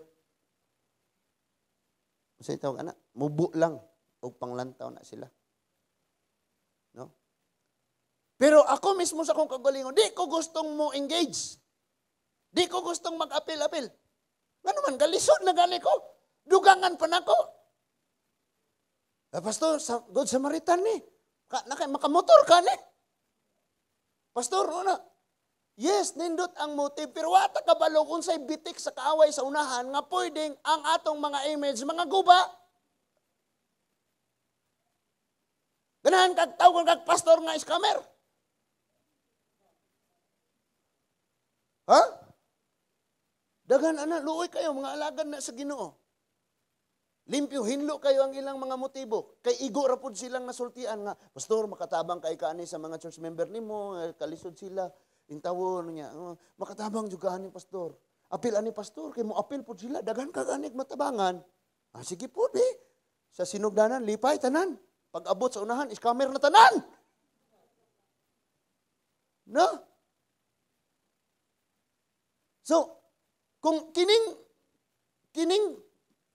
sa tawag ana, mubo lang, og panglantaw na sila. No? Pero ako mismo sa akong kagalingon, di ko gustong mo engage. Di ko gustong mag-apil-apil. Ngano man, galisod na gani ko. Dugangan pa nako. Eh, pastor, sa Good Samaritan ni. Makamotor ka ni. Pastor, una. Yes, nindot ang motive, pero wata kabalo kung sa'y bitik sa kaaway sa unahan nga pwedeng ang atong mga image, mga guba. Ganahan kag tawag kag pastor nga scammer. Ha? Daghan ana, luoy kayo mga alagad na sa Ginoo. Limpyo, hinlo kayo ang ilang mga motibo. Kay igo ra pud silang nasultian nga, "Pastor, makatabang kay kaani sa mga church member nimo, eh, kalisod sila." Intawon niya, "Oh, makatabang jud ka ani, Pastor. Apil ani, Pastor, kay mo apil pud sila, daghan ka ganig matabangan." Ah, sige po, di. Sa sinugdanan, lipay tanan. Pag abot sa unahan, scammer na tanan. No? So, kung kining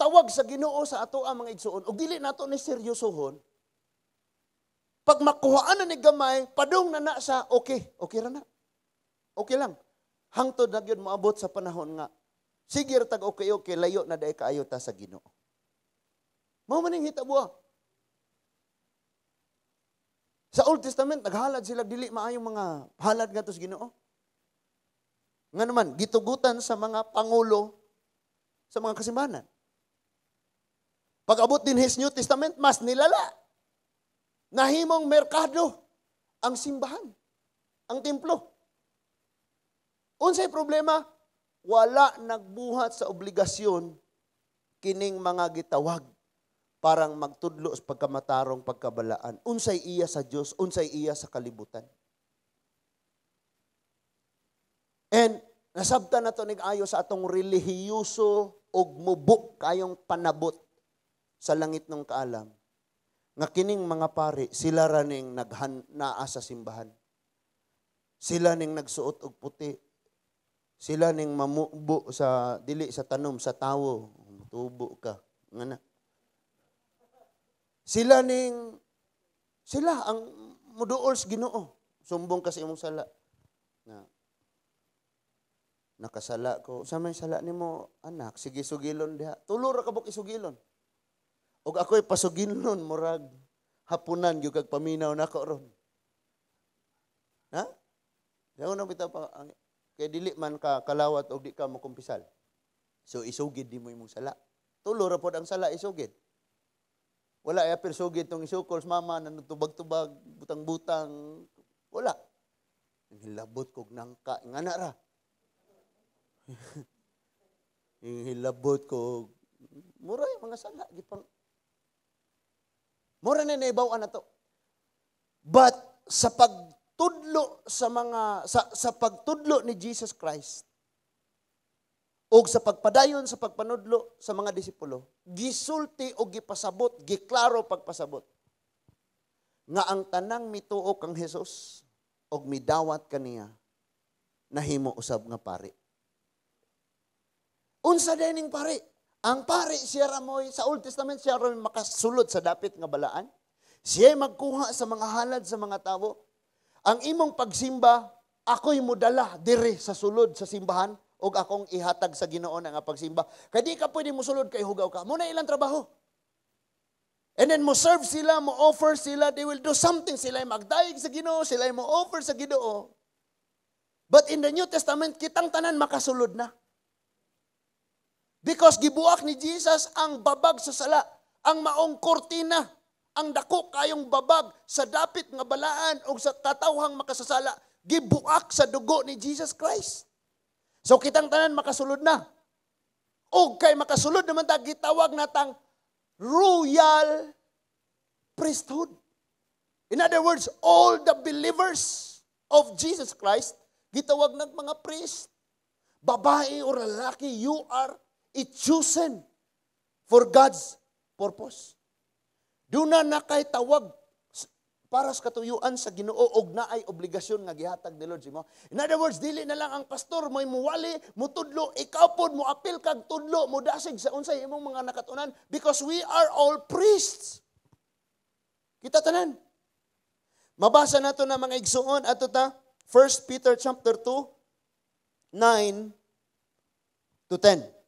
tawag sa Ginoo sa ato ang mga igsuon ug dili nato ni seryosohon, pag makuhaan na ni gamay, padung na na sa okay, okay ra na. Okay lang. Hangtod na gyud moabot sa panahon nga sige ra tag okay okay, layo na diay kaayo ta sa Ginoo. Mao man ning hitabo. Sa Old Testament, naghalad sila dili maayong mga halad ngadto sa Ginoo. Nga naman, gitugutan sa mga pangulo sa mga kasimbahanan. Pag abot din his New Testament, mas nilala. Nahimong merkado ang simbahan, ang templo. Unsay problema? Wala nagbuhat sa obligasyon kining mga gitawag parang magtudlo sa pagkamatarong, pagkabalaan. Unsay iya sa Dios, unsay iya sa kalibutan. And nasabtan na to ayo sa atong relihiyoso og mubo kayong panabot sa langit ng kaalam nga kining mga pari, sila ra ning naghan naa sa simbahan. Sila ning nagsuot og puti. Sila ning mamubo sa dili sa tanom sa tawo, tubo ka nga na. Sila ning sila ang muduol sa Ginoo. Sumbong ka sa imong sala. Na nakasala ko. Sa may sala nimo, anak, sige sugilon diha. Tulo ra ka buok isugilon. Og ako'y pasugilon murag hapunan gyud kag paminaw nako ron. Ha? Yaw na bitaw pa kay dili man ka kalawat og di ka mokumpisal. So isugid di mo imong sala. Tulo ra pod ang sala isugid. Wala ay apil sugid tong isukol sa mama na tubag-tubag, butang-butang, wala. Hilabot kog nangka, ngana ra. Hilabot ko mura yung mga sala gipang mura na naibaw na to. But sa pagtudlo sa mga sa pagtudlo ni Jesus Christ ug sa pagpadayon sa pagpanudlo sa mga disipulo, gisulti o gipasabot, giklaro pagpasabot nga ang tanang mituo kang Jesus og midawat kaniya nahimo usab nga pari. Unsa dining pari? Ang pari siya ramoy sa Old Testament, siya ramoy makasulod sa dapit nga balaan. Siya magkuha sa mga halad sa mga tawo. Ang imong pagsimba, ako'y modala diri sa sulod sa simbahan og akong ihatag sa Ginoo nga pagsimba. Kay di ka pwede mosulod kay hugaw ka. Muna ilang trabaho. And then mo serve sila, mo offer sila, they will do something. Sila magdayeg sa Ginoo, sila mo offer sa Ginoo. But in the New Testament, kitang tanan makasulod na. Because gibuak ni Jesus ang babag sa sala, ang maong kortina, ang dako kayong babag sa dapit nga balaan o sa katawhang makasasala, gibuak sa dugo ni Jesus Christ. So kitang tanan makasulod na. O kay makasulod naman ta, gitawag natang royal priesthood. In other words, all the believers of Jesus Christ, gitawag ng mga priest. Babae o lalaki, you are chosen for God's purpose. Doon na kay tawag para sa katuyuan sa Ginoo og naay obligasyon nga gihatag ni Lord mo. In other words, dili na lang ang pastor mo'y muwali, mutudlo, ikaw pod mo apil kag tudlo, modasig sa unsay imong mga nakatunan because we are all priests. Kita tanan. Mabasa nato na mga igsuon ato ta 1 Peter chapter 2 9 to 10.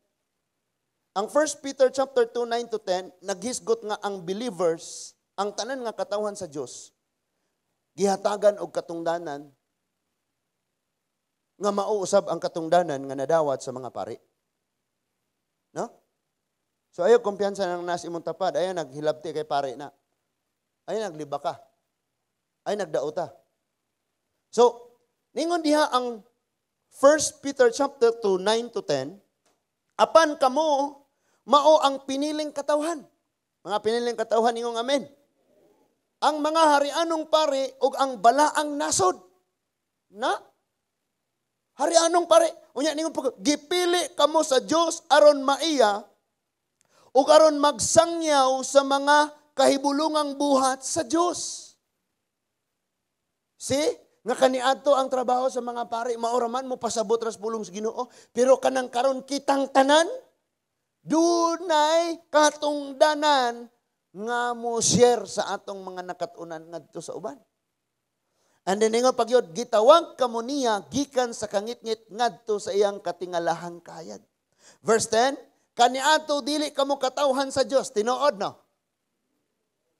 Ang 1 Peter chapter 2 9 to 10 naghisgot nga ang believers, ang tanan nga katawhan sa Dios, gihatagan og katungdanan nga mauusab ang katungdanan nga nadawat sa mga pari. No? So ayo kumpiyansa nang nas imong tapad, ayo naghilabti kay pari na. Ayo nagliba ka. Ay nagdaota. So, ningon diha ang 1 Peter chapter 2 9 to 10, Apan kamo mao ang piniling katawhan. Mga piniling katawhan, ingong amen. Ang mga harianong pari ug ang balaang nasod. Na? Harianong pari. Unya ningon po, gipili kamo sa Dios aron maiya ug aron magsangyaw sa mga kahibulungang buhat sa Dios. See? Nga kaniadto ang trabaho sa mga pari, maura man mo pasabot ras pulong sa Ginoo, pero kanang karon kitang tanan dunay katungdanan nga mo share sa atong mga nakatunan ngadto sa uban. And then ingon pagyod, gitawag kamo niya gikan sa kangitngit ngadto sa iyang katingalahang kayag. Verse 10, kaniadto dili kamo katawhan sa Dios. Tinuod no?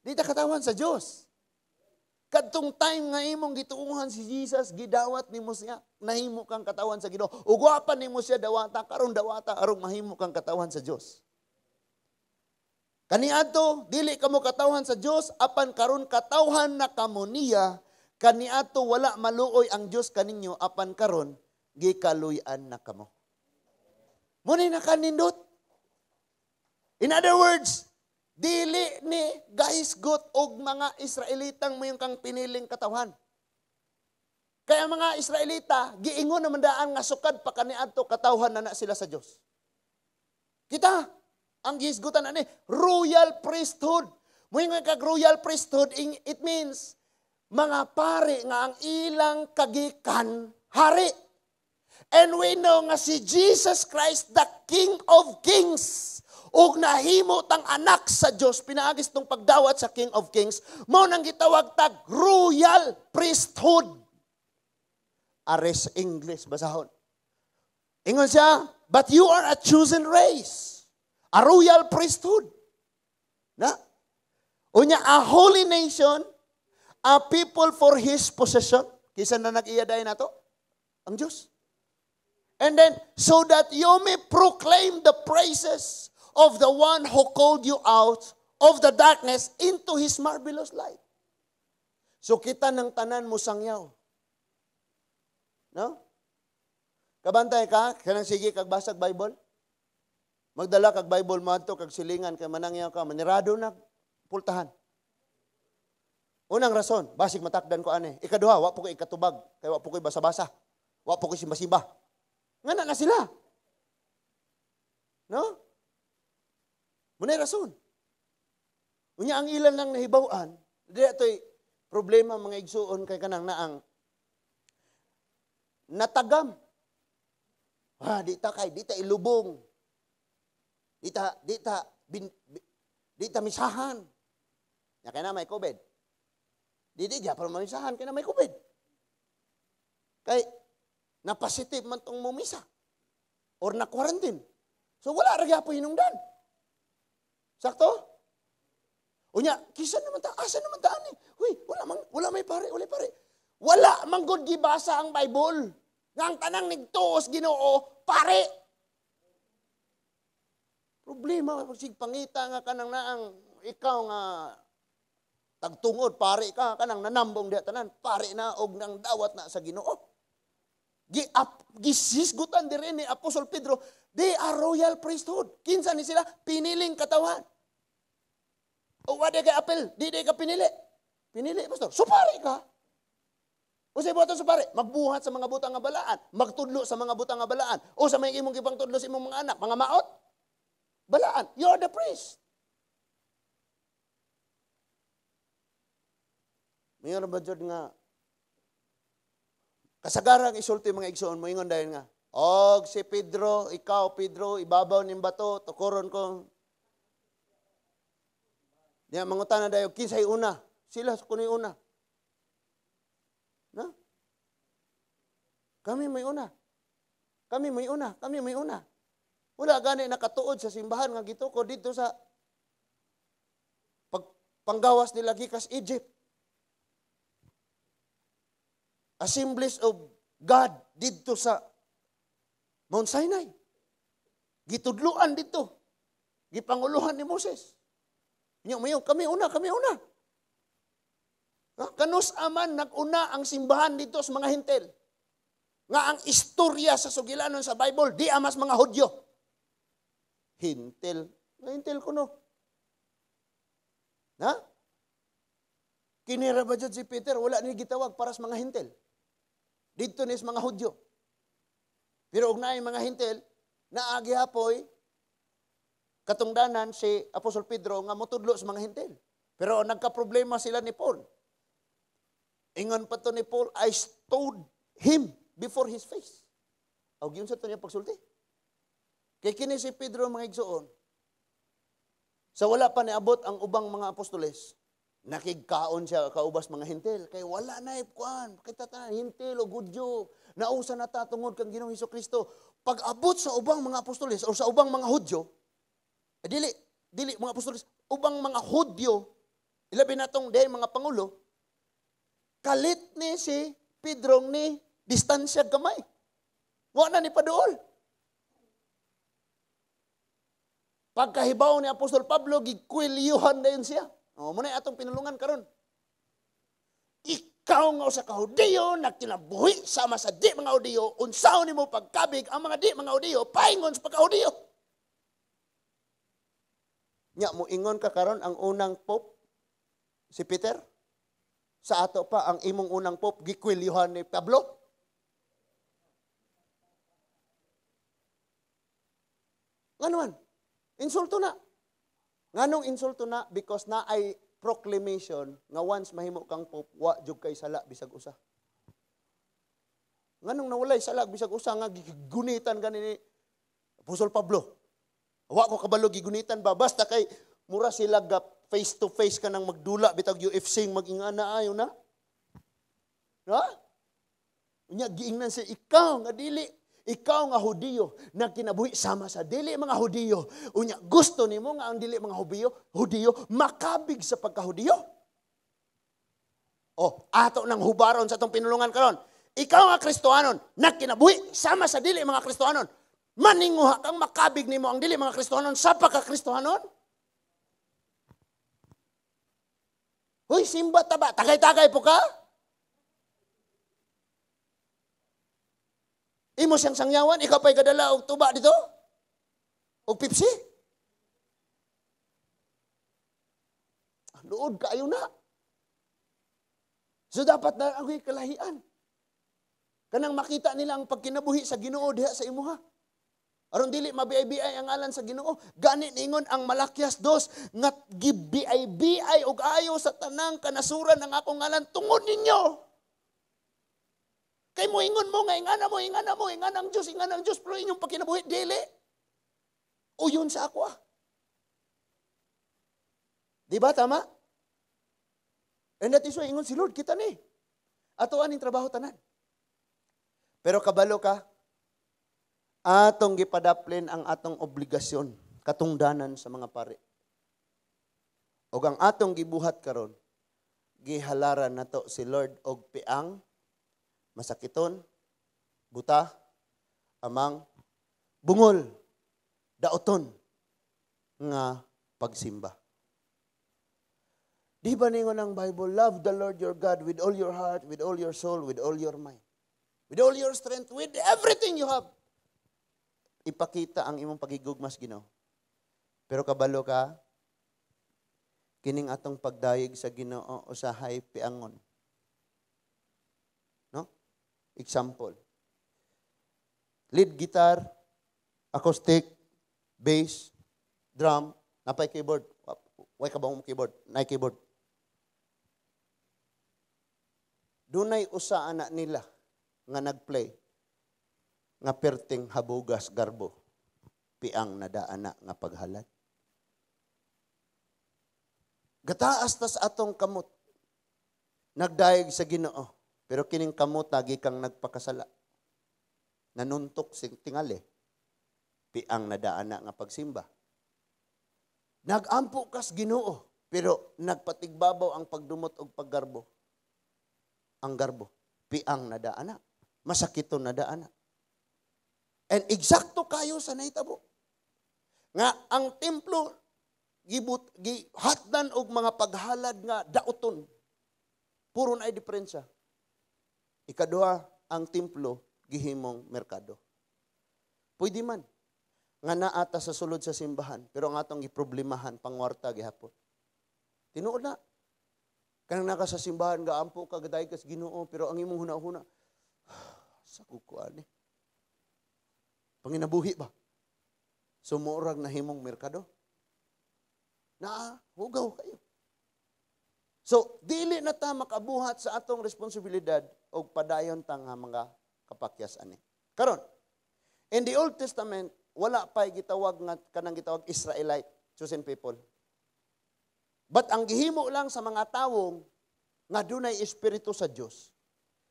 Di ta katawhan sa Dios. Kadtong time nga imong gituohan si Jesus, gidawat nimo siya, nahimo kang katawan sa Ginoo. Ug wa pa nimo siya dawata, karon dawata aron mahimo kang katawan sa Dios. Kaniadto dili kamo katawhan sa Dios, apan karon katawhan na kamo niya. Kaniadto wala maluoy ang Dios kaninyo, apan karon gikaluy-an na kamo. Muna nakanindot. In other words, dili ni gahisgot og mga Israelitang mo yung kang piniling katawhan. Kaya mga Israelita, giingon naman daan nga sukad pa kaniadto katawhan na na sila sa Dios. Kita, ang gihisgutan ani, royal priesthood. Moingon kag royal priesthood, it means mga pari nga ang ilang kagikan hari. And we know nga si Jesus Christ, the King of Kings, ug nahimo tang anak sa Dios, pinaagis tong pagdawat sa King of Kings, mao nang gitawag tag royal priesthood. Ares English basahon. Ingon siya, but you are a chosen race, a royal priesthood. Na? Unya, a holy nation, a people for His possession. Kisa na nag-iya dayon nato? Ang Diyos. And then, so that you may proclaim the praises of the one who called you out of the darkness into His marvelous light. So kita ng tanan mo sangyaw. No? Kabantay ka, kanang sige kag basag Bible. Magdala kag Bible mo adto kag silingan kay manangyaw ka, manirado na pultahan. Unang rason, basig matakdan ko ani. Ikaduha, wa po ko ikatubag, kay wa po ko basa-basa. Wa po ko simba-simba. Nga na sila. No? Muna'y rason. Unya ang ilan lang nahibaw-an, di ito'y problema mga igsuon kay kanang naang natagam. Ah, di ta kay, di ta ilubong. Di ta misahan. Nya kay na may COVID. Di di gyapon mamisahan kay na may COVID. Kay na positive man tong mumisa or na quarantine. So wala ra gyapon hinungdan. Sakto? Unya, kisa naman ta, asa naman ta ani? Huy, wala may pare, wala pare. Wala man gud gibasa ang Bible. Nga ang tanang nigtuos Ginoo, pare. Problema pag sig pangita nga kanang naang ikaw nga tagtungod pare ka kanang nanambong diha tanan, pare na og nang dawat na sa Ginoo. Gisisgutan diri ni Apostol Pedro, they are royal priesthood. Kinsa ni sila? Piniling katawan. O wala kay apel, di di ka pinili. Pinili, pastor. So pare ka. O sa buhaton sa pare, magbuhat sa mga butang nga balaan, magtudlo sa mga butang nga balaan. O sa may imong gipang tudlo sa imong mga anak, mga maot, balaan. You are the priest. Mayon ba jud nga kasagarang isulti mga igsoon mo ingon dayon nga, og si Pedro, ikaw Pedro, ibabaw ning bato, tukoron ko. Niya mangutana dayon kinsay una? Sila kunoy una. No? Kami may una. Kami may una, kami may una. Wala gani nakatuod sa simbahan nga gitukod dito sa panggawas nila gikas Egypt. Assemblies of God didto sa Mount Sinai. Gitudluan didto. Gipanguluhan ni Moses. Inyo mayo, kami una, kami una. Kanus aman naguna ang simbahan dito sa mga Hintel. Nga ang istorya sa sugilanon sa Bible, di amas mga Hudyo. Hintil. Hintil ko no. Ha? Kinira ba dyan si Peter? Wala ni gitawag para sa mga hintil. Dito ni sa mga Hudyo. Pero og naay mga hintil, naagi hapoy, katungdanan si Apostol Pedro nga motudlo sa mga hintil. Pero nagka-problema sila ni Paul. Ingon pa to ni Paul, "I stoned him before his face." Aw, giyon sa to niya pagsulti. Kay kini si Pedro, mga igsoon, sa wala pa niabot ang ubang mga apostoles, nakigkaon siya kaubas mga hintil. Kay wala na kuan, kita tanan hintil o Hudyo, nausa na ta tungod kang Ginoong Kristo. Pag abot sa ubang mga apostoles o sa ubang mga Hudyo, eh, dili dili mga apostoles, ubang mga Hudyo, ilabi na tong dahil mga pangulo, kalit ni si Pedro ni distansya gamay. Wa na ni paduol. Pagkahibaw ni Apostol Pablo, gikwilyuhan na yun siya. O, muna atong pinulungan karon. Ikaw nga usa ka Hudiyo, nagkinabuhi sama sa di mga Hudiyo, unsaon nimo pagkabig ang mga di mga Hudiyo, paingon sa pagkahudiyo. Nya mo ingon ka karon ang unang pope si Peter? Sa ato pa ang imong unang pope gikwilyuhan ni Pablo? Ngano man? Insulto na. Nganong insulto na? Because na ay proclamation nga once mahimo kang pope, wa jud kay sala bisag usa. Nganong nawalay sala bisag usa nga gigunitan gani ni Apostol Pablo? Wa ko kabalo gigunitan ba, basta kay mura sila ga face to face ka nang magdula bitag UFC magingana ayo na. Ha? Unya giingnan siya, ikaw nga dili, ikaw nga Hudiyo, nagkinabuhi sama sa dili mga Hudiyo. Unya gusto nimo nga ang dili mga Hudiyo makabig sa pagkahudiyo. O, ato nang hubaron sa atong pinulungan karon. Ikaw nga Kristohanon, nagkinabuhi sama sa dili mga Kristohanon. Maninguha kang makabig nimo ang dili mga Kristohanon sa pagkakristohanon? Hoy, simba ta ba? Tagay-tagay po ka? Imo siyang sangyawan, ikaw pa'y gadala og tuba dito? Og Pepsi? Luod kaayo na. So dapat na ang kalahian. Kanang makita nila ang pagkinabuhi sa Ginoo diha sa imuha. Aron dili mabiay-biay ang ngalan sa Ginoo. Gani ningon ang Malakias 2 nga gibiay-biay og ayo sa tanang kanasuran ang akong ngalan tungod ninyo. Kay mo ingon mo nga ingana mo, ingana mo, ingana ang Dios, ingana ang Dios, pero inyong pagkinabuhi dili. Uyon sa ako ah. Di ba tama? And that is why ingon si Lord kita ni. Ato aning trabaho tanan. Pero kabalo ka, atong gipadaplin ang atong obligasyon, katungdanan sa mga pari. Og ang atong gibuhat karon, gihalaran nato si Lord og piang, masakiton, buta, amang, bungol, daoton, nga pagsimba. Di ba ningon ang Bible, love the Lord your God with all your heart, with all your soul, with all your mind, with all your strength, with everything you have. Ipakita ang imong pagigugmas Ginoo. Pero kabalo ka, kining atong pagdayeg sa Ginoo usahay piangon. No? Example. Lead guitar, acoustic, bass, drum, napay keyboard. Way ka ba mong keyboard? Nay keyboard. Dunay usa anak nila nga nagplay nga perting habugas garbo, piang nadaana nga paghalad. Gataas tas atong kamot, nagdayeg sa Ginoo, pero kining kamot lagi kang nagpakasala. Nanuntok sing tingali, piang nadaana nga pagsimba. Nagampo kas Ginoo, pero nagpatigbabaw ang pagdumot og paggarbo. Ang garbo, piang nadaana, masakiton nadaana. And eksakto kayo sa nahitabo. Nga ang templo gibut gihatdan og mga paghalad nga daoton. Puro na ay diferensya. Ikaduha, ang templo gihimong merkado. Pwede man. Nga naa ta sa sulod sa simbahan, pero ang atong giproblemahan pangwarta gihapon. Tinuod na. Kanang naka sa simbahan, gaampo ka, gaday ka sa Ginoo, pero ang imong huna-huna, sa kukuan eh. Panginabuhi ba? Sumurag na himong merkado. Naa, hugaw kayo. So, dili na ta makabuhat sa atong responsibilidad og padayon ta nga mga kapakyas ani. Karon, in the Old Testament, wala pa'y gitawag nga kanang gitawag Israelite, chosen people. But ang gihimo lang sa mga tawong nga dunay espiritu sa Dios,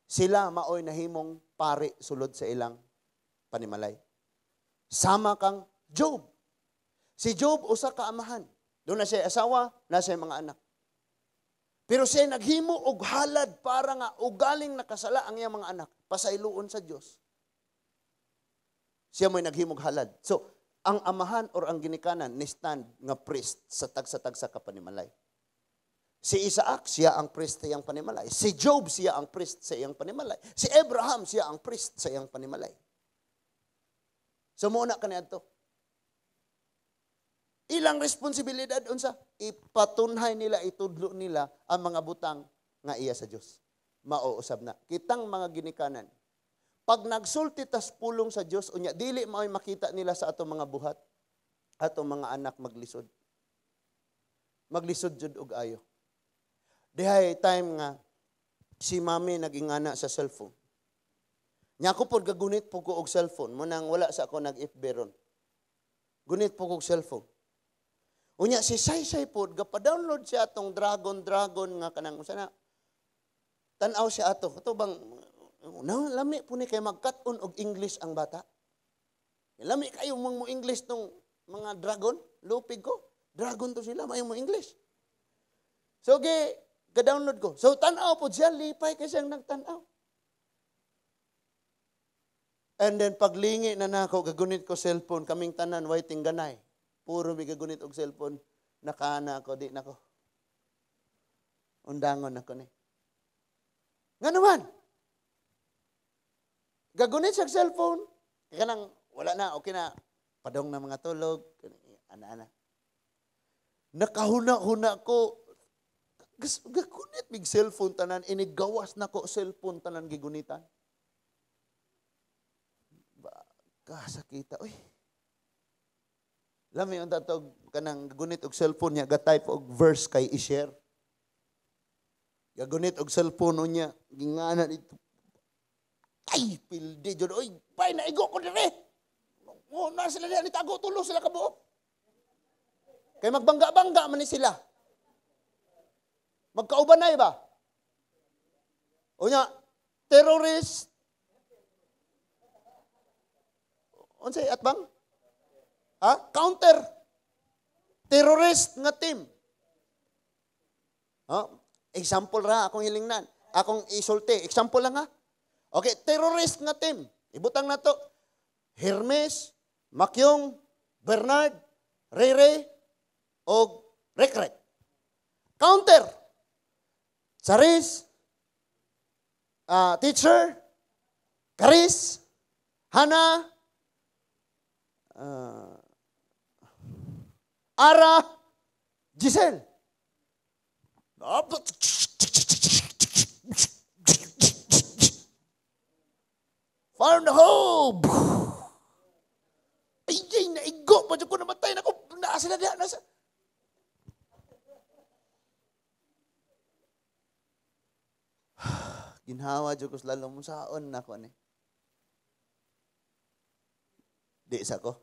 sila maoy nahimong pari sulod sa ilang panimalay. Sama kang Job. Si Job usa ka amahan. Doon na siya asawa, na siya mga anak. Pero siya naghimo og halad para nga ugaling nakasala ang iyang mga anak, pasayloon sa Dios. Siya mo'y naghimog halad. So, ang amahan or ang ginikanan ni stand nga priest sa tagsa-tagsa ka panimalay. Si Isaac, siya ang priest sa iyang panimalay. Si Job, siya ang priest sa iyang panimalay. Si Abraham, siya ang priest sa iyang panimalay. So, muna ka niadto. Ilang responsibilidad unsa? Ipatunhay nila, itudlo nila ang mga butang nga iya sa Dios. Mauusab na. Kitang mga ginikanan, pag nagsulti tas pulong sa Dios unya dili maoy makita nila sa atong mga buhat, atong mga anak maglisod. Maglisod jud og ayo. Dihay time nga si mami nagingana sa cellphone. Nya ako pod gagunit po ko og cellphone, mo nang wala sa ako nag-FB ron. Gunit po ko og cellphone. Unya si Saysay pod gapa-download siya atong Dragon nga kanang usa na. Tan-aw siya ato. Kato bang na, lami po ni kay magkat-on og English ang bata. Lami kayo mong mo English tong mga dragon, lupig ko. Dragon to sila, mayo mo English. So ge ga-download ko. So tan-aw po siya, lipay kay siyang nagtan-aw. And then paglingi na nako, gagunit ko cellphone, kaming tanan way tingganay. Puro mi gagunit og cellphone, nakaana ako, di nako. Undangon ako ni. Nga naman, gagunit siya cellphone, kaya nang wala na, okay na, padong na mga tulog, ana-ana. Nakahuna-huna ko, gagunit mig cellphone tanan, inigawas na ko cellphone tanan gigunitan. Kasakita, uy. Lami ang tatog kanang gunit og cellphone niya, ga-type og verse kay i-share. Gagunit og cellphone niya, gingana dito. Ay, pildi jud oy, bay naigo ko dire. Oh, na sila diha nitago tulo sila kabuok. Kay magbangga-bangga man ni sila. Magkaubanay ba? Unya, terrorist. Unsay atbang? Ha? Counter. Terrorist nga team. Ha? Example ra akong hilingnan. Akong isulti. Example lang ha. Okay, terrorist nga team. Ibutang na to. Hermes, Makyong, Bernard, Rere, og Rekrek. Counter. Charis, teacher, Karis, Hana, Ara, Giselle. Fire in the hole! Ay, ay, naigo. Pwede ko namatay. Naku, naa sila diha. Nasa. Ginhawa, dyan ko sa lalong saon na ko ni. Di sa ko.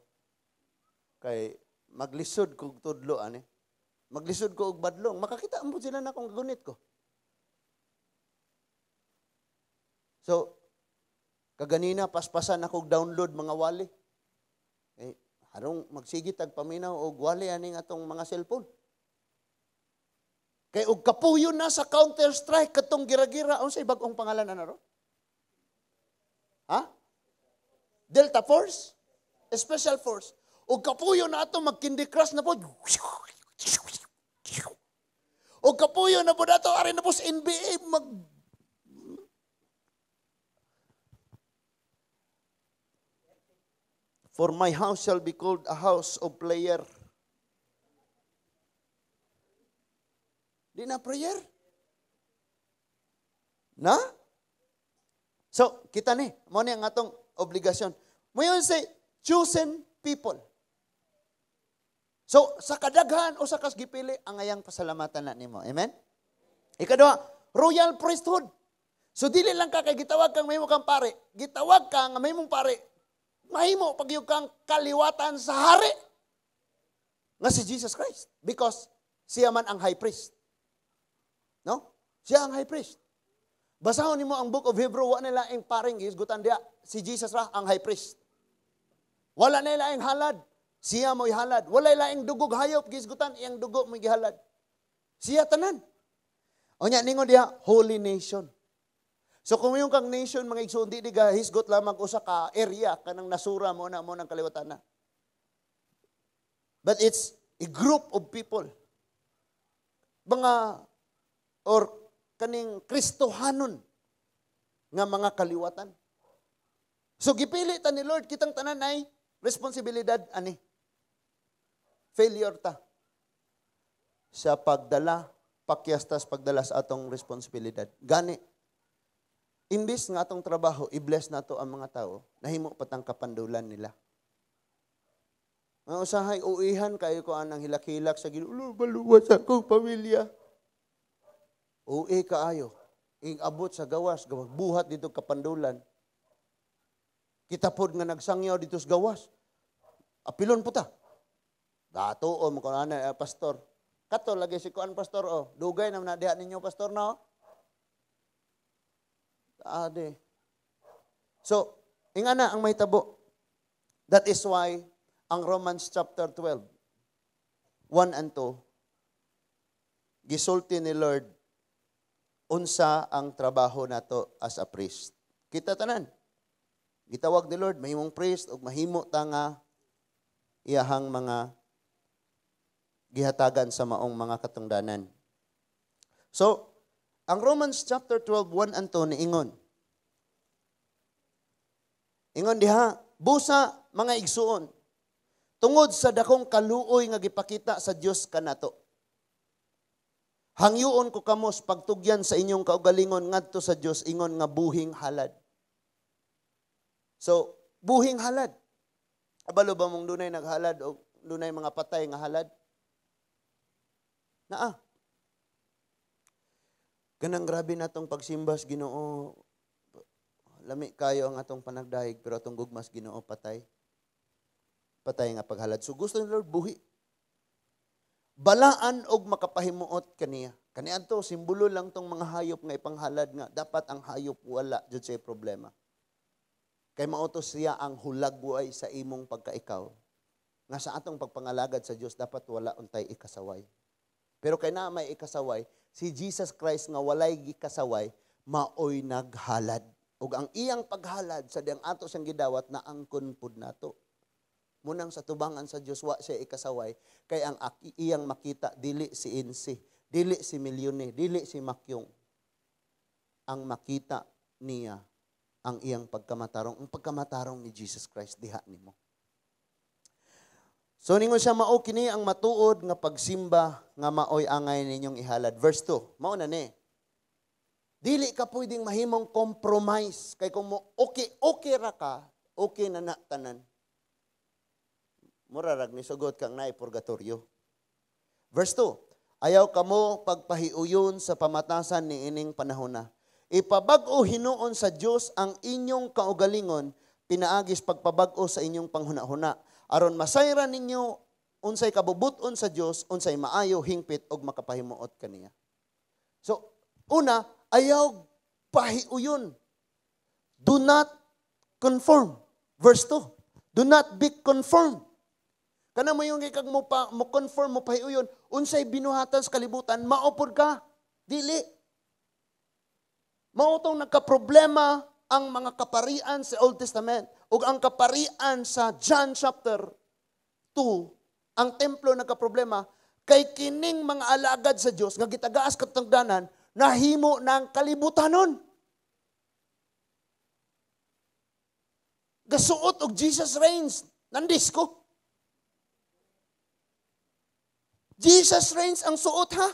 Kay maglisod kog tudlo ani. Maglisod ko og badlong. Makakita mo sila na akong gunit ko. So, kaganina paspasan ako download mga wali. Eh, harong magsigit ag paminaw og wali aning atong mga cellphone. Kay og kapuyo na sa Counter Strike katong gira-gira unsay bag-ong pangalan ana ro? Ha? Delta Force? Special Force. Og kapuyo na ato mag Candy Crush na pod. Og kapuyo na pod ato ari na po sa NBA mag "For my house shall be called a house of prayer." Di na prayer? Na? So, kita ni, mo ni ang atong obligasyon. Mo say, chosen people. So, sa kadaghan o sa kasgipili, ang ayang pasalamatan na nimo. Amen? Ikaduha, royal priesthood. So, dili lang ka kay gitawag kang mahimo kang pare. Gitawag ka nga mahimong pare. Mahimo pag kang kaliwatan sa hari. Nga si Jesus Christ. Because siya man ang high priest. No? Siya ang high priest. Basahon nimo ang Book of Hebrew, wa nila ang paring gihisgutan diya. Si Jesus ra ang high priest. Wala nila ang halad. Siya mo'y halad. Wala laing dugog hayop gihisgutan, iyang dugo mo'y gihalad. Siya tanan. Unya ningon diha, holy nation. So kung yung kang nation, mga igsoon, di hisgot lamang usa ka area kanang nasura mo na mo ng kaliwatan na. But it's a group of people. Mga or kaning Kristohanon nga mga kaliwatan. So gipili ta ni Lord kitang tanan ay responsibilidad ani. Failure ta sa pagdala, pakyastas pagdala sa atong responsibilidad. Gani, imbis nga atong trabaho, i-bless nato ang mga tao, nahimo patang kapandulan nila. Mga usahay, uihan kayo ko anang hilak-hilak sa Ginoo, maluwas akong pamilya. Uwi kaayo. Ing abot sa gawas, gawas buhat dito kapandulan. Kita pod nga nagsangyaw dito sa gawas. Apilon po ta. Dato o mo ana pastor. Kato lagi si kuan pastor o. Dugay na diha ninyo pastor no. Ade. So, ingana ang mahitabo. That is why ang Romans chapter 12, 1 and 2, gisulti ni Lord unsa ang trabaho nato as a priest. Kita tanan. Gitawag ni Lord, mahimong priest ug mahimo ta nga iyahang mga gihatagan sa maong mga katungdanan. So, ang Romans chapter 12, 1 and 2 niingon. Ingon diha, busa mga igsuon, tungod sa dakong kaluoy nga gipakita sa Dios kanato. Hangyuon ko kamos pagtugyan sa inyong kaugalingon ngadto sa Dios ingon nga buhing halad. So, buhing halad. Abalo ba mong dunay naghalad o dunay mga patay nga halad? Naa. Kanang grabe na tong pagsimbas Ginoo. Lami kayo ang atong panagdahig pero atong gugmas Ginoo patay. Patay nga paghalad. So gusto ni Lord buhi. Balaan og makapahimuot kaniya. Kaniadto simbolo lang tong mga hayop nga ipanghalad nga dapat ang hayop wala jud siya problema. Kay mao to siya ang hulagway sa imong pagkaikaw. Nga sa atong pagpangalagad sa Dios dapat wala untay ikasaway. Pero kay naa may ikasaway, si Jesus Christ nga walay gikasaway, maoy naghalad. Ug ang iyang paghalad sa diyang ato siyang gidawat na angkon pud nato. Munang sa tubangan sa Dios wa siya ikasaway kay ang iyang makita dili si Insi, dili si Milyone, dili si Makyong. Ang makita niya ang iyang pagkamatarong, ang pagkamatarong ni Jesus Christ diha nimo. So ningon siya, mao kini ang matuod nga pagsimba nga maoy angay ninyong ihalad. Verse 2, mao na ni. Dili ka pwedeng mahimong compromise kay kung mo okay okay ra ka, okay na na tanan. Mura rag ni sugot kang naay purgatorio. Verse 2, ayaw kamo pagpahiuyon sa pamatasan ni ining panahona. Ipabag-o hinuon sa Dios ang inyong kaugalingon pinaagis pagpabag-o sa inyong panghuna-huna aron masayran ninyo unsay kabubut-on sa Dios, unsay maayo, hingpit ug makapahimuot kaniya. So, una, ayaw pahiuyon. Do not conform. Verse 2. Do not be conformed. Kana mo yung ikag mo pa mo conform mo pahiuyon, unsay binuhatan sa kalibutan, maupod ka. Dili. Mao tong nagka-problema ang mga kaparian sa Old Testament ug ang kaparian sa John chapter 2, ang templo nagka-problema kay kining mga alagad sa Dios nga gitagaas katungdanan nahimo ng kalibutanon. Gasuot og Jesus reigns. Nandisco. Jesus reigns ang suot ha.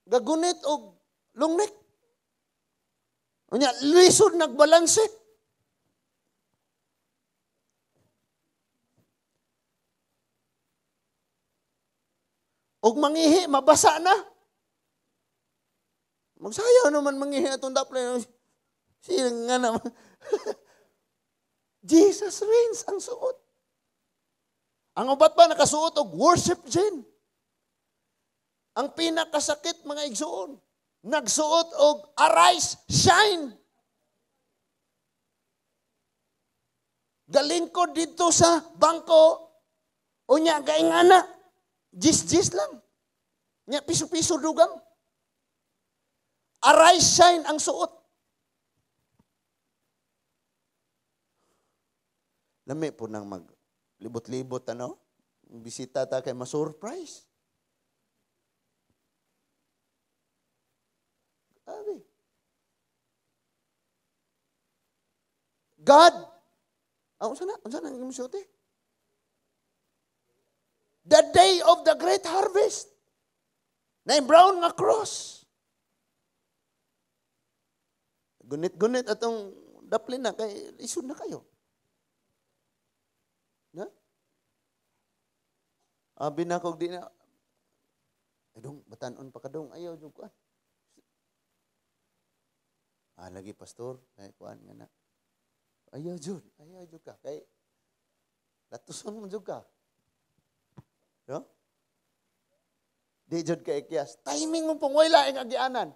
Gagunit og long neck. Unya, lisod nagbalanse. Og mangihi, mabasa na. Magsayaw naman mangihi atong daplin. Siya nga naman. Jesus reigns ang suot. Ang ubat pa nakasuot og worship jean. Ang pinakasakit mga igsuon, nagsuot og arise, shine. Galingkod dito sa bangko, unya gaingana, jis-jis lang. Nya piso-piso dugang. Arise, shine ang suot. Lami po nang maglibot-libot, ano? Bisita ta kay ma-surprise. Abi. God. Ah, unsa na? Unsa na ang imong suot eh? The day of the great harvest. Na brown nga cross. Gunit-gunit atong daplin na kay isod na kayo. Na? Abi na kog di na. Ay dong, batanon pa ka dong. Ayaw jud kuan. Ah, lagi pastor, kay kuan nga na. Ayaw jud ka kay latuson mo jud ka. No? Di jud ka ikyas. Timing mo pong way laing agianan.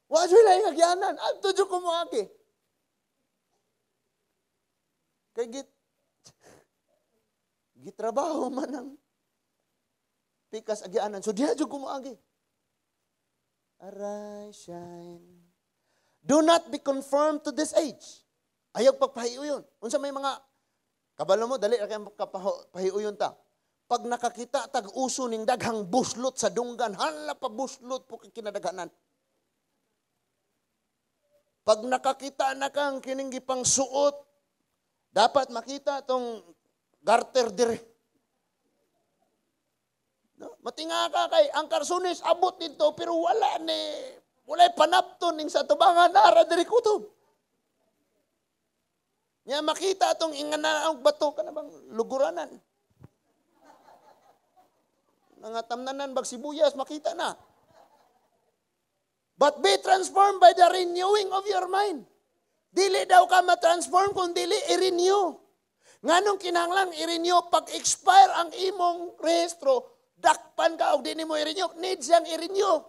Wa jud laing agianan. Adto jud ko moagi. Kay gitrabaho man ang pikas agianan. So diha jud ko moagi. Arise, shine. Do not be conformed to this age. Ayaw pagpahiuyon. Unsa may mga kabalo mo, dali ra kay kapahiuyon ta. Pag nakakita tag uso ning daghang buslot sa dunggan, hala pa buslot po kay kinadaghanan. Pag nakakita na kang kining gipang suot, dapat makita tong garter dire. No? Matinga ka kay ang karsunis abot dito pero wala ni walay panapton ning sa tubangan nara diri kutob. Nya makita tong ingana ang bato kana bang luguranan. Nangatamnanan bag sibuyas makita na. But be transformed by the renewing of your mind. Dili daw ka ma-transform kung dili i-renew. Nganong kinahanglan i-renew? Pag expire ang imong rehistro, dakpan ka og di nimo i-renew, needs yang i-renew.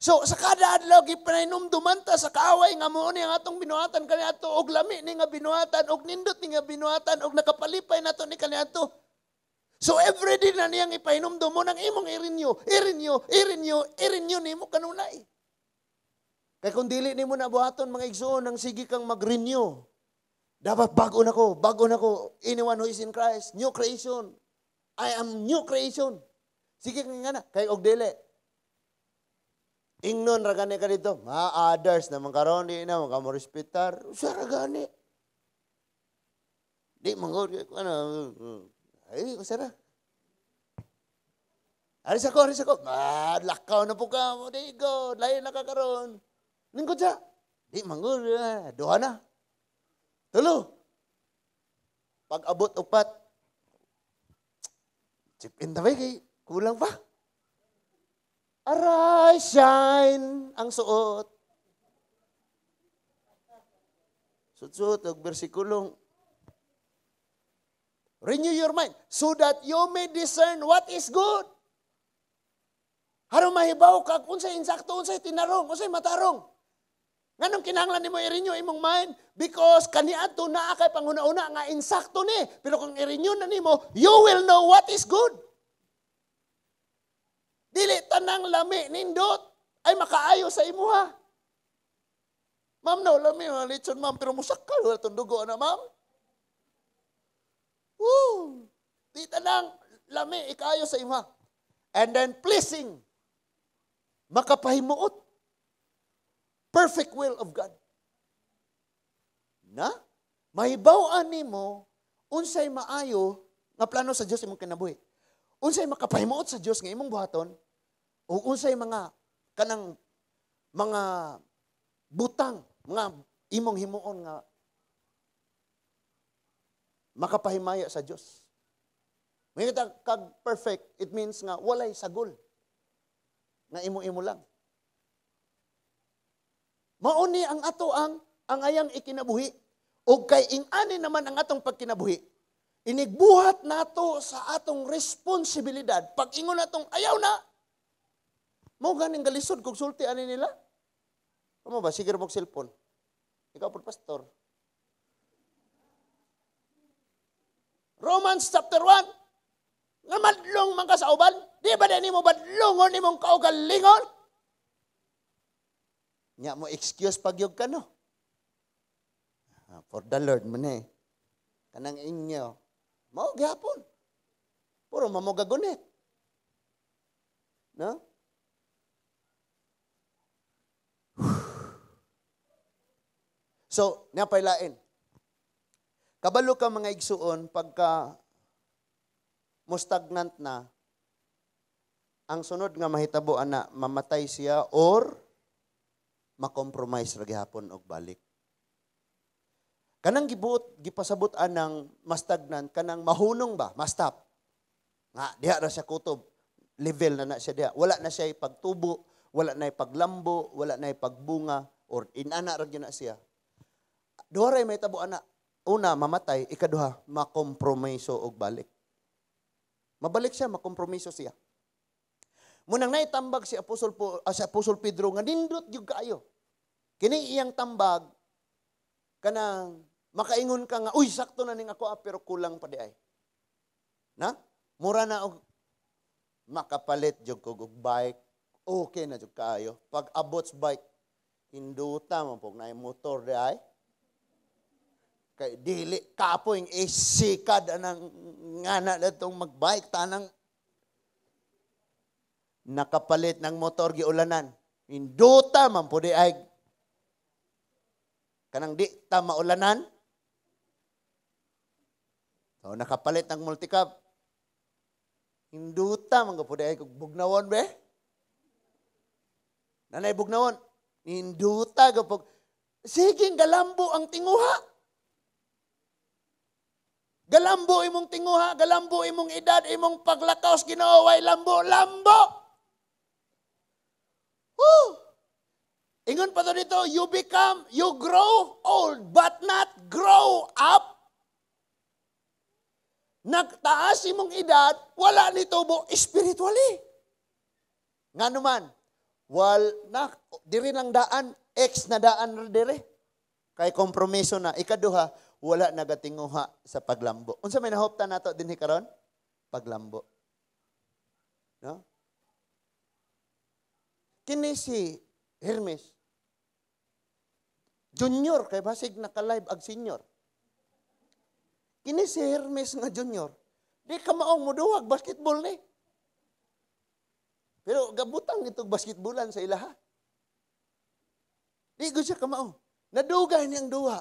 So sa kada adlaw gipanaynomduman ta sa kaaway nga mao ni ang atong binuhatan kaniadto og lami ni nga binuhatan og nindot ni nga binuhatan og nakapalipay nato ni kaniadto. So every day na niyang ipahinumdum mo ng imong i-renew, i-renew, i-renew, i-renew nimo kanunay. Kay kung dili nimo na buhaton mga igsoon nang sige kang mag-renew. Dapat bago na ko. Anyone who is in Christ, new creation. I am new creation. Sige kang nga na, kay og dili. Ingnon ra gani ka dito. Ma others naman karon di na ka mo respetar. Usa ra gani. Di manggod ano. Ay, usa ra. Aris ako. Ma, lakaw na po ka mo di go. Lain na ka karon. Lingkod siya. Di manggod, duha na. Tulo. Pag abot upat. Chip in the way kay kulang pa. Arise, shine ang suot. Suot-suot og bersikulong. Renew your mind so that you may discern what is good. Aron mahibaw ka kung unsay insakto, unsay tinarong, unsay matarong. Nganong kinahanglan nimo i-renew imong mind? Because kaniadto naa kay panghuna-una nga insakto ni. Pero kung i-renew na nimo, you will know what is good. Dili tanang lami nindot ay makaayo sa imuha. Ma'am, no, lami mga lechon, ma'am, pero musakal wala tong dugo na, ma'am. Woo! Di tanang lami ikaayo sa imuha. And then pleasing, makapahimuot. Perfect will of God. Na? Mahibaw-an nimo unsay maayo nga plano sa Dios imong kinabuhi. Unsay makapahimuot sa Dios nga imong buhaton o unsay mga kanang mga butang, mga imong himuon nga makapahimaya sa Dios. May kita kag perfect, it means nga walay sagol. Nga imo-imo lang. Mauni ang ato ang ayang ikinabuhi. O kay ing-ani naman ang atong pagkinabuhi. Inigbuhat nato sa atong responsibilidad. Pag ingon natong ayaw na, mao ganing galisod kog sulti ani nila. Kamo ba sige ra mog cellphone? Ikaw po pastor. Romans chapter 1. Nga madlong man ka sa uban, di ba di nimo badlongon nimong kaugalingon? Nya mo excuse pagyog ka no. For the Lord man eh. Kanang inyo. Mao gyapon. Puro mamogagunit. No? So, napailain. Kabalo ka mga igsuon, pagka mo stagnant na, ang sunod nga mahitabo ana, mamatay siya or makompromise ra gihapon og balik. Kanang gibuot, gipasabot anang mastagnant, kanang mahunong ba, mastop. Nga, diha ra siya kutob. Level na na siya diha. Wala na siya ipagtubo, wala na ipaglambo, wala na ipagbunga, or inana ra gyud na siya. Duha ra may tabo ana. Una, mamatay. Ikaduha, makompromiso og balik. Mabalik siya, makompromiso siya. Munang naitambag si Apostol po, si Apostol Pedro nga nindot gyud kaayo. Kini iyang tambag kanang makaingon ka nga, uy, sakto na ning ako, pero kulang pa di ay. Na? Mura na og makapalit jud kog og bike. Okay na jud kaayo. Pag abot sa bike, hinduta man pug naay motor di ay. Kay dili kapoy isikad anang ngana datong magbike tanang nakapalit ng motor giulanan. Hinduta man pud di ay. Kanang di ta maulanan. So, nakapalit ng multicab. Hinduta man pud ay kog bugnawon be. Nanay bugnawon. Hinduta gapog. Sige galambo ang tinguha. Galambo imong tinguha, galambo imong edad, imong paglakaw sa Ginoo way lambo, lambo. Woo! Ingon pa to dito, you grow old but not grow up. Nagtaas imong edad, wala ni tubo spiritually. Ngano man, wal na diri lang daan, ex na daan ra diri. Kay kompromiso na. Ikaduha, wala nagatinguha sa paglambo. Unsa may nahoptan nato dinhi karon? Paglambo. No? Kini si Hermes Junior kay basig naka-live ag senior. Kini si Hermes nga junior, di ka maong moduwag basketball ni. Pero gabutang itong basketballan sa ilaha. Di ko siya kamao. Nadugay niyang duha.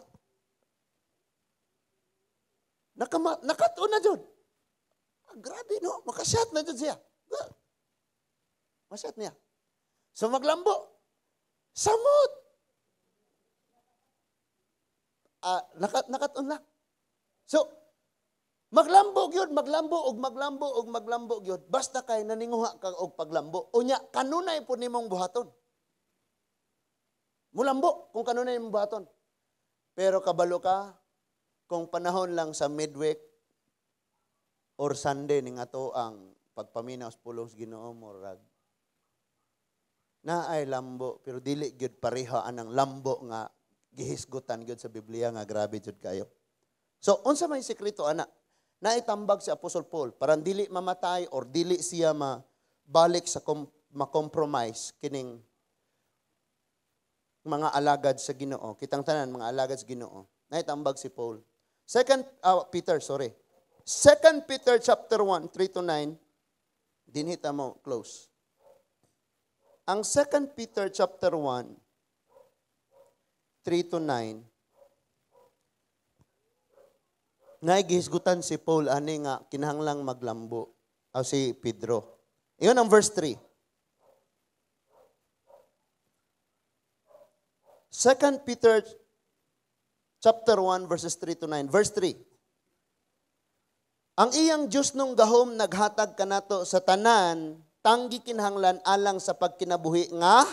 Nakatuon na dyan. Ah, grabe no, makashot na dyan siya. Masyat niya. So maglambo. Samot. Nakatuon lang. So, maglambo gyud, maglambo og maglambo og maglambo gyud. Basta kay naninguha ka og paglambo. Unya kanunay po nimong buhaton. Mulambo kung kanunay nimong buhaton. Pero kabalo ka kung panahon lang sa midweek or Sunday ning ato ang pagpaminaw sa pulong sa Ginoo murag naay lambo pero dili gyud pareha anang lambo nga gihisgutan gyud sa Biblia nga grabe jud kayo. So unsa may sekreto ana? Naitambag si Apostol Paul parang dili mamatay or dili siya mabalik sa ma-compromise kining mga alagad sa Ginoo. Kitang tanan mga alagad sa Ginoo. Naitambag si Paul. Peter chapter 1, 3-9, dinhita mo close. Ang 2 Peter chapter 1, 3-9, Nga gihisgutan si Paul ani nga kinahanglang maglambo o si Pedro. Iyon ang verse 3. 2 Peter chapter 1 verses 3 to 9. Verse 3. Ang iyang Diyos nung gahom naghatag kanato sa tanan tanggi kinahanglan alang sa pagkinabuhi nga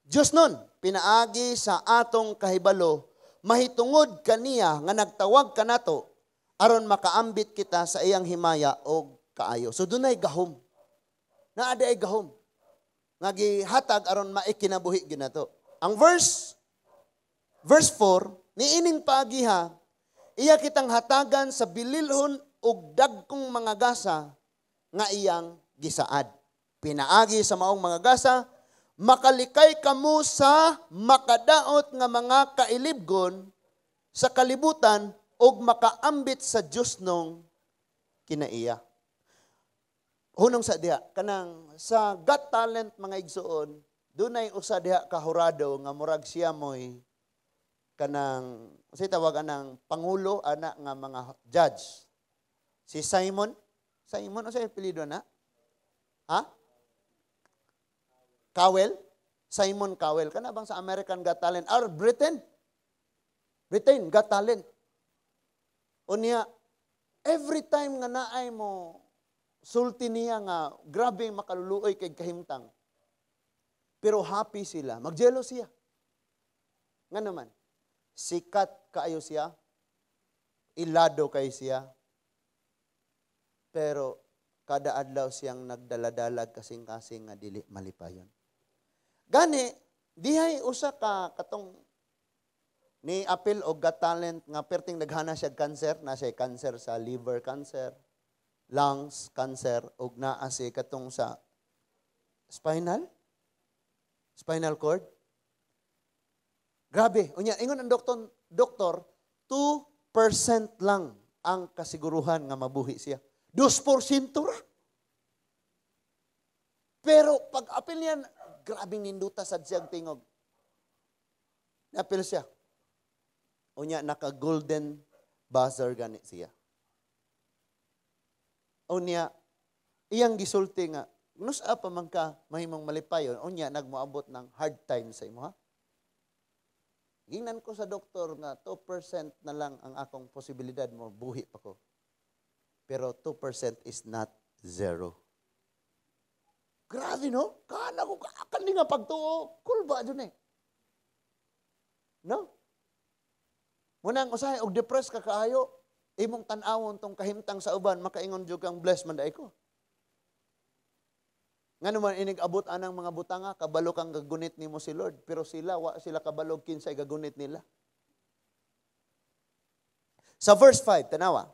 Diyos nun pinaagi sa atong kahibalo mahitungod kaniya nga nagtawag kanato aron makaambit kita sa iyang himaya og kaayo. So dunay gahom. Naa ay gahom nga gihatag aron maikinabuhi ginato. Ang verse 4 niining paagiha iya kitang hatagan sa bililhon og dagkong mga gasa nga iyang gisaad. Pinaagi sa maong mga gasa, makalikay kamo sa makadaot nga mga kailibgon sa kalibutan og makaambit sa Dios nung kinaiya. Hunong sa diha, kanang sa Got Talent mga igsuon, dunay usa diha ka hurado nga murag siya moy kanang unsay tawag anang pangulo ana nga mga judge. Si Simon, Simon unsay apelyido na? Ha? Cowell? Simon Cowell. Kana bang sa American Got Talent? Or Britain? Britain Got Talent. Unya, every time nga naay mo, sulti niya nga, grabe makaluluoy kay kahimtang. Pero happy sila. Magjelo siya. Nga naman, sikat kaayo siya, ilado kay siya, pero kada adlaw siyang nagdaladalag kasing-kasing nga dili malipayon. Gani, dihay usa ka katong ni apil og Got Talent nga perting naghana siya cancer, na siya cancer sa liver cancer, lungs cancer, og naa si katong sa spinal cord. Grabe, unya ingon ang doktor, 2% lang ang kasiguruhan nga mabuhi siya. 2% ra. Pero pag apil niya, grabing ninduta sad siyang tingog. Napil siya. Unya, naka-golden buzzer gani siya. Unya, iyang gisulti nga, nusa pa man ka, mahimong malipayon. Unya, nagmoabot ng hard time sa imo, ha? Gingnan ko sa doktor nga, 2% na lang ang akong posibilidad mo, buhi pa ko. Pero 2% is not zero. Grabe, no? Kana ko, kani nga pagtuo, kulba dyan eh. No? Munang usahay, og depressed ka kaayo, imong tan-awon tong kahimtang sa uban, makaingon jud kang blessed man daay ko. Nga naman, inig-abot anang mga butanga, kabalo kang gagunit nimo si Lord, pero sila, wa sila kabalo kinsay gagunit nila. Sa verse 5, tanawa.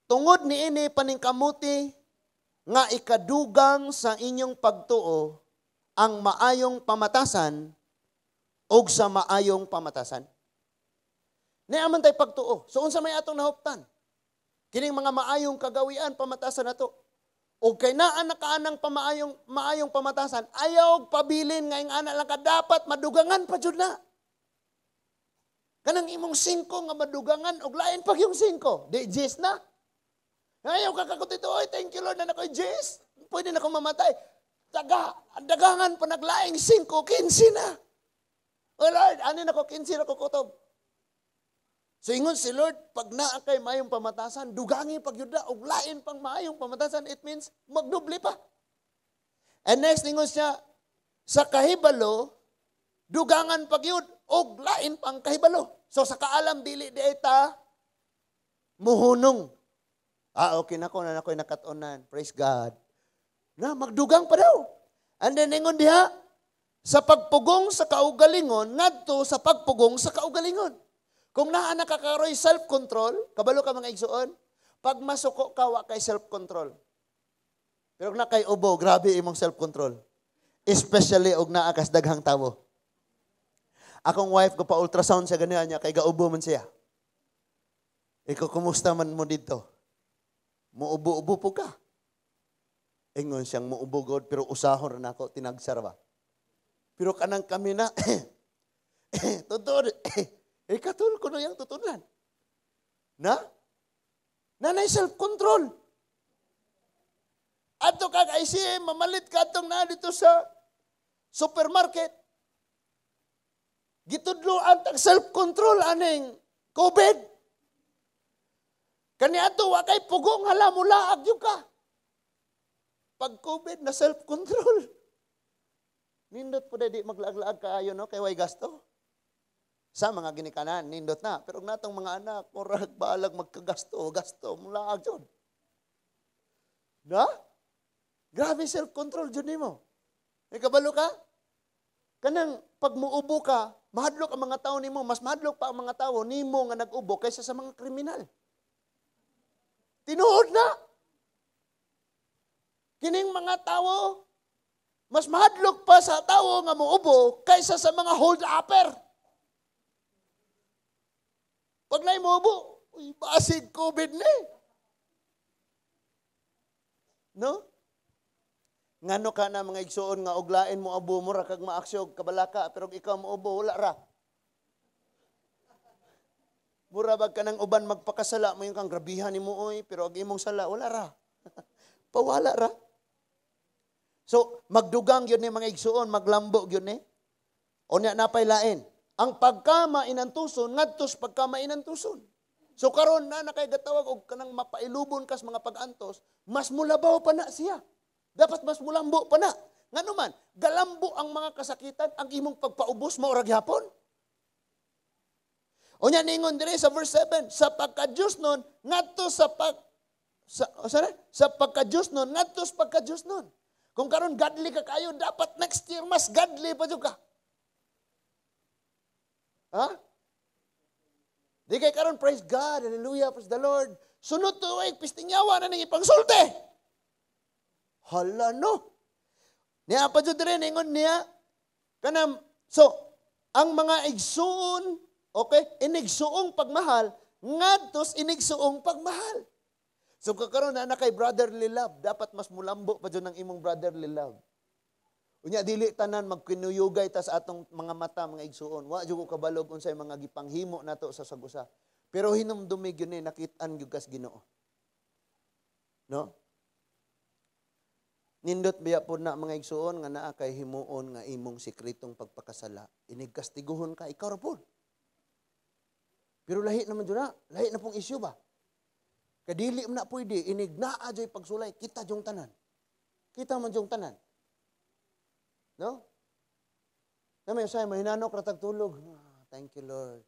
Tungod niini paningkamuti nga ikadugang sa inyong pagtuo ang maayong pamatasan og sa maayong pamatasan. Niaman tay pagtuo. So unsa may atong nahuptan? Kining mga maayong kagawian pamatasan nato. Og kay naa na kaanang maayong pamatasan, ayaw pabilin nga ing ana lang ka dapat madugangan pa jud na. Kanang imong 5 nga madugangan og lain pag yung 5, di 10 na. Ayaw ka kakot ito, oy, thank you Lord na nakoy 10. Pwede na akong mamatay. Dagangan pa naglaing 5, 15 na. Oh Lord, ano na ko, 15 na ko kutob. So ingon si Lord, pag naa kay maayong pamatasan, dugangi pagyuda, og lain pang maayong pamatasan, it means magdoble pa. And next, ingon siya, sa kahibalo, dugangan pagyud, og lain pang kahibalo. So sa kaalam, dili di ta muhunong. Ah, okay na ko, na ako'y nakatunan. Praise God. Na, magdugang pa daw. And then, ingon diha, sa pagpugong sa kaugalingon, ngadto sa pagpugong sa kaugalingon. Kung naa nakakaroy self-control, kabalo ka mga igsuon, pag masuko ka, wa kay self-control. Pero kung na kay ubo, grabe imong self-control. Especially og naa kas daghang tawo. Akong wife ko pa ultrasound sa ganihan niya, kay gaubo man siya. Ikaw, kumusta man mo dito? Muubo-ubo po ka. Ingon siyang muubo god, pero usahon ra nako tinagsar ba. Pero kanang kami na, totoo, katul ko na yung tutunan. Na? Nanay self-control. Adto kag ICM, mamalit ka atong na dito sa supermarket. Gitudloan tag self-control aning COVID. Kani ato wa kay pugong, hala, mulaag gyud ka. Pag COVID na self-control. Nindot po di maglaag-laag kaayo, no, kay way gasto. Sa mga ginikanan, nindot na. Pero natong mga anak, murag balag magkagasto, gasto, mulaag jud. Na? Grabe self-control jud nimo. May kabalo ka? Kanang pag muubo ka, mahadlok ang mga tao nimo, mas mahadlok pa ang mga tao nimo nga nag-ubo kaysa sa mga kriminal. Tinuod na. Kining mga tao, mas mahadlok pa sa tao nga muubo kaysa sa mga hold-upper. Pag naay muubo, uy, basig COVID ni. No? Ngano ka na mga igsuon nga uglain mo abo mo ra kag maaksyo kabalaka, pero ikaw mo ubo, wala ra. Mura bag ka ng uban magpakasala mo yung kang grabihan nimo oy, pero ag imong sala wala ra. Pawala ra. So magdugang yun ni mga igsuon, maglambo yun ni. Unya napay lain. Ang pagkamainantuson ngadto sa pagkamainantuson. So karon na nakay gatawag og kanang mapailubon kas mga pag-antos, mas mulabaw pa na siya. Dapat mas mulambo pa na. Ngano man, galambo ang mga kasakitan, ang imong pagpaubos mao ra gihapon. Unya ningon dire sa verse 7, sa pagka-Diyos nun ngadto sa pag sa, oh, sorry, sa pagka-Diyos nun ngadto sa pagka-Diyos nun. Kung karon godly ka kayo, dapat next year mas godly pa jud ka. Ha? Di kay karon praise God, hallelujah, praise the Lord. Sunod tuig pistingyawa na ning ipangsulti. Hala no. Niya pa jud dire ningon niya kanang so ang mga igsuon, okay, inigsuong pagmahal ngadtos inigsuong pagmahal. So kakaron na kay brotherly love, dapat mas mulambo pa jud ang imong brotherly love. Unya dili tanan magkinuyugay ta sa atong mga mata, mga igsuon. Wa jud ko kabalog unsay mga gipanghimo nato sa sagusa. Pero hinumdumi gyud ni nakit-an gyud kas Ginoo. No? Nindot biya po na mga igsuon nga naa kay himuon nga imong sekretong pagpakasala. Inig kastiguhon ka, ikaw ra pod. Pero lahi naman jud na, lahi na pong isyu ba? Kadili man na pwede, inig naa joy pagsulay, kita jung tanan. Kita man jung tanan. No? Na may usay, mahinanok ra tag tulog. Ah, thank you, Lord.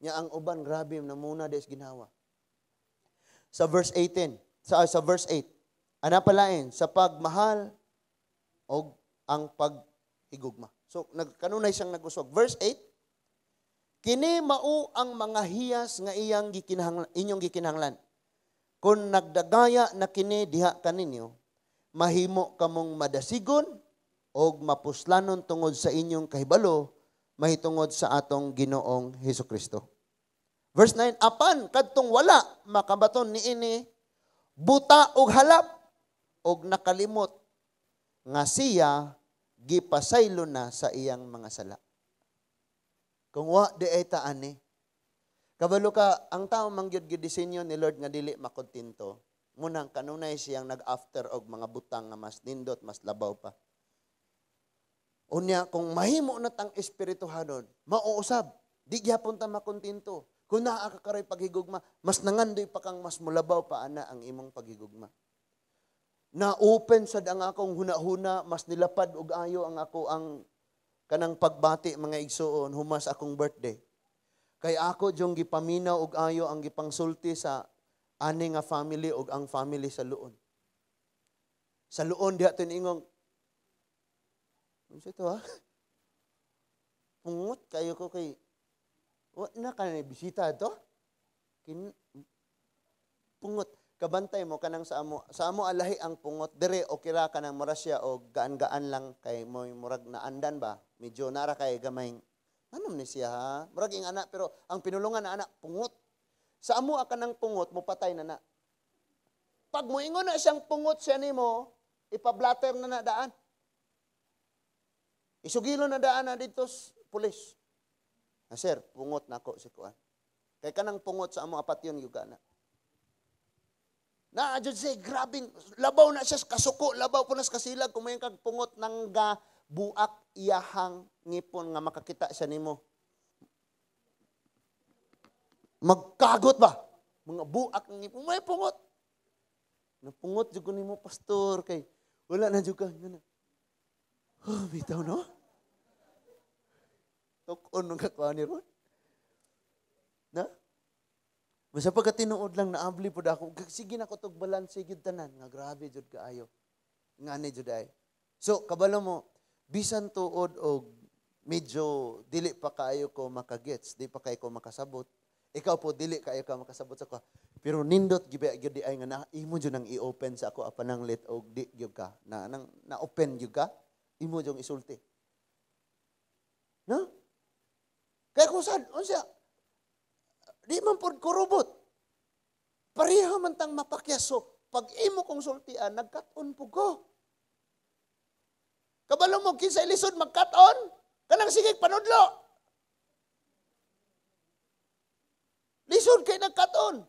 Nya ang uban, grabe, namuna des ginawa. Sa verse 18, sa verse 8, ana palain, sa pagmahal og ang paghigugma. So, kanunay siyang nag-usog. Verse 8, kini mao ang mga hiyas nga iyang inyong gikinahanglan. Kung nagdagaya na kini diha kaninyo, mahimo kamong madasigon og mapuslanon tungod sa inyong kahibalo mahitungod sa atong Ginoong Hesus Kristo. Verse 9, apan kadtong wala makabaton niini buta og halap og nakalimot nga siya gipasaylo na sa iyang mga sala. Kung wa di ay taan ni, kabalo ka, ang tao mangyud gidisenyo ni Lord nga dili makontento, munang kanunay siyang nag-after og mga butang nga mas nindot, mas labaw pa. Unya, kung mahimo na tang espirituhanon, mauusab, di gyapon ta makontento. Kung naa ka karoy paghigugma, mas nangandoy pa kang mas mulabaw pa ana ang imong paghigugma. Na-open sad ang akong hunahuna, mas nilapad og ayo ang ako ang kanang pagbati mga igsuon humas akong birthday. Kay ako jung gipaminaw og ayo ang gipangsulti sa ani nga family og ang family sa Luon. Sa Luon diha tiningong unsa ito ha? Pungot kayo ko kay wa na ka na bisita to? Pungot kabantay mo kanang sa amo alahi ang pungot dire okay ra kanang mura siya og gaan-gaan lang kay mo murag naandan ba medyo nara kay gamay anom ni siya ha murag ing ana pero ang pinulungan na ana pungot sa amo kanang pungot mo patay na na pag moingon na siyang pungot siya nimo ipablatter na na daan isugilo na daan na dito pulis na sir pungot nako si kuan. Kay kanang pungot sa amo apat yun, yung na. Na, jud siya, grabing, labaw na siya kasuko, labaw po na sa kasilag, kung may kag pungot nang ga buak iyahang ngipon nga makakita siya nimo. Magkagot ba? Mga buak ng ngipon, may pungot. Napungot jud ko nimo, pastor, kay wala na jud ka. Oh, bitaw no? Tukon nung kakuha ni Ron. Na? Basta pagkatinuod lang, naabli po ako. Sige na ko tog balanse gyud tanan. Nga grabe jud kaayo. Nga ni jud ay. So, kabalo mo, bisan tuod og medyo dili pa kaayo ko makagets, di pa kaayo ko makasabot. Ikaw po, dili kaayo ka makasabot sa ko. Pero nindot gyud gyud di ay nga na imo jud ang i-open sa ako apananglit og di gyud ka. Na nang na-open gyud ka, imo jud isulti. No? Kaya kung saan, unsa, di man pod ko robot. Pareha man tang mapakyas. So, pag imo kong sultian, nagkat-on po ko. Kabalo mo, kinsa ilisod magkat-on? Kanang sige, panudlo. Lisod kay nagkat-on.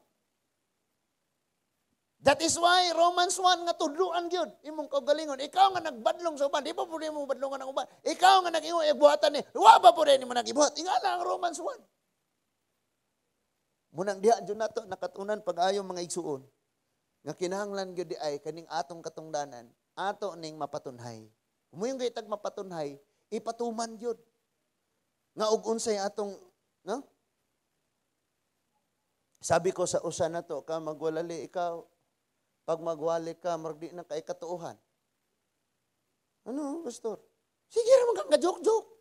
That is why Romans 1 nga tudluan gyud imong kaugalingon. Ikaw nga nagbadlong sa uban, di ba pud nimo badlongan ang uban? Ikaw nga nag-ingon buhatan ni, wa ba pud nimo nagibuhat? Ingana ang Romans 1. Munang diha jud nato nakatunan pag-ayo mga igsuon nga kinahanglan gyud di ay kaning atong katungdanan, ato ning mapatunhay. Kung gaytag mapatunhay, ipatuman gyud. Nga og unsay atong, no? Sabi ko sa usa na to, ka magwalali ikaw, pag magwali ka, marag di na kay katuohan. Ano, pastor? Sige ra man ka joke-joke.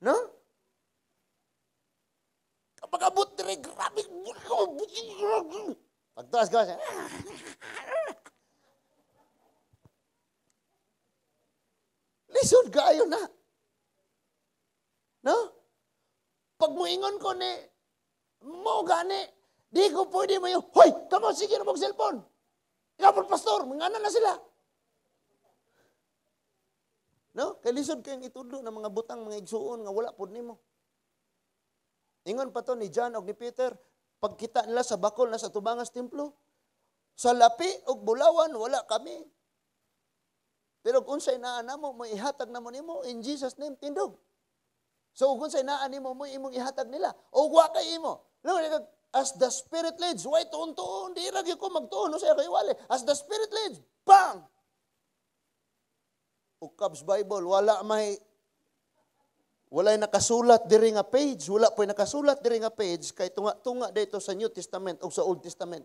No? Kapag abot dire, grabe. Pagtuas ka, lisod kaayo na. No? Pag muingon ko ni, mo gani, di ko pwede mo yung, hoy, kamo, sige na mong cellphone. Ikaw po, pastor, mangana na sila. No? Kay lisod kayong itudlo ng mga butang, mga igsuon, nga wala pod nimo. Ingon pa to ni John og ni Peter, pagkita nila sa bakol na sa tubangas templo, sa lapi og bulawan, wala kami. Pero kung unsay naa namo, mo ihatag namo nimo in Jesus name, tindog. So kung unsay naa nimo, mo imong ihatag nila. O wa kay imo. No, as the Spirit leads, why tuon-tuon, di ra gyud ko magtuon, no saya kay wali. As the Spirit leads, bang! Ukab's Bible, wala may walay nakasulat diri nga page, wala po'y nakasulat diri nga page kay tunga-tunga dito sa New Testament o sa Old Testament.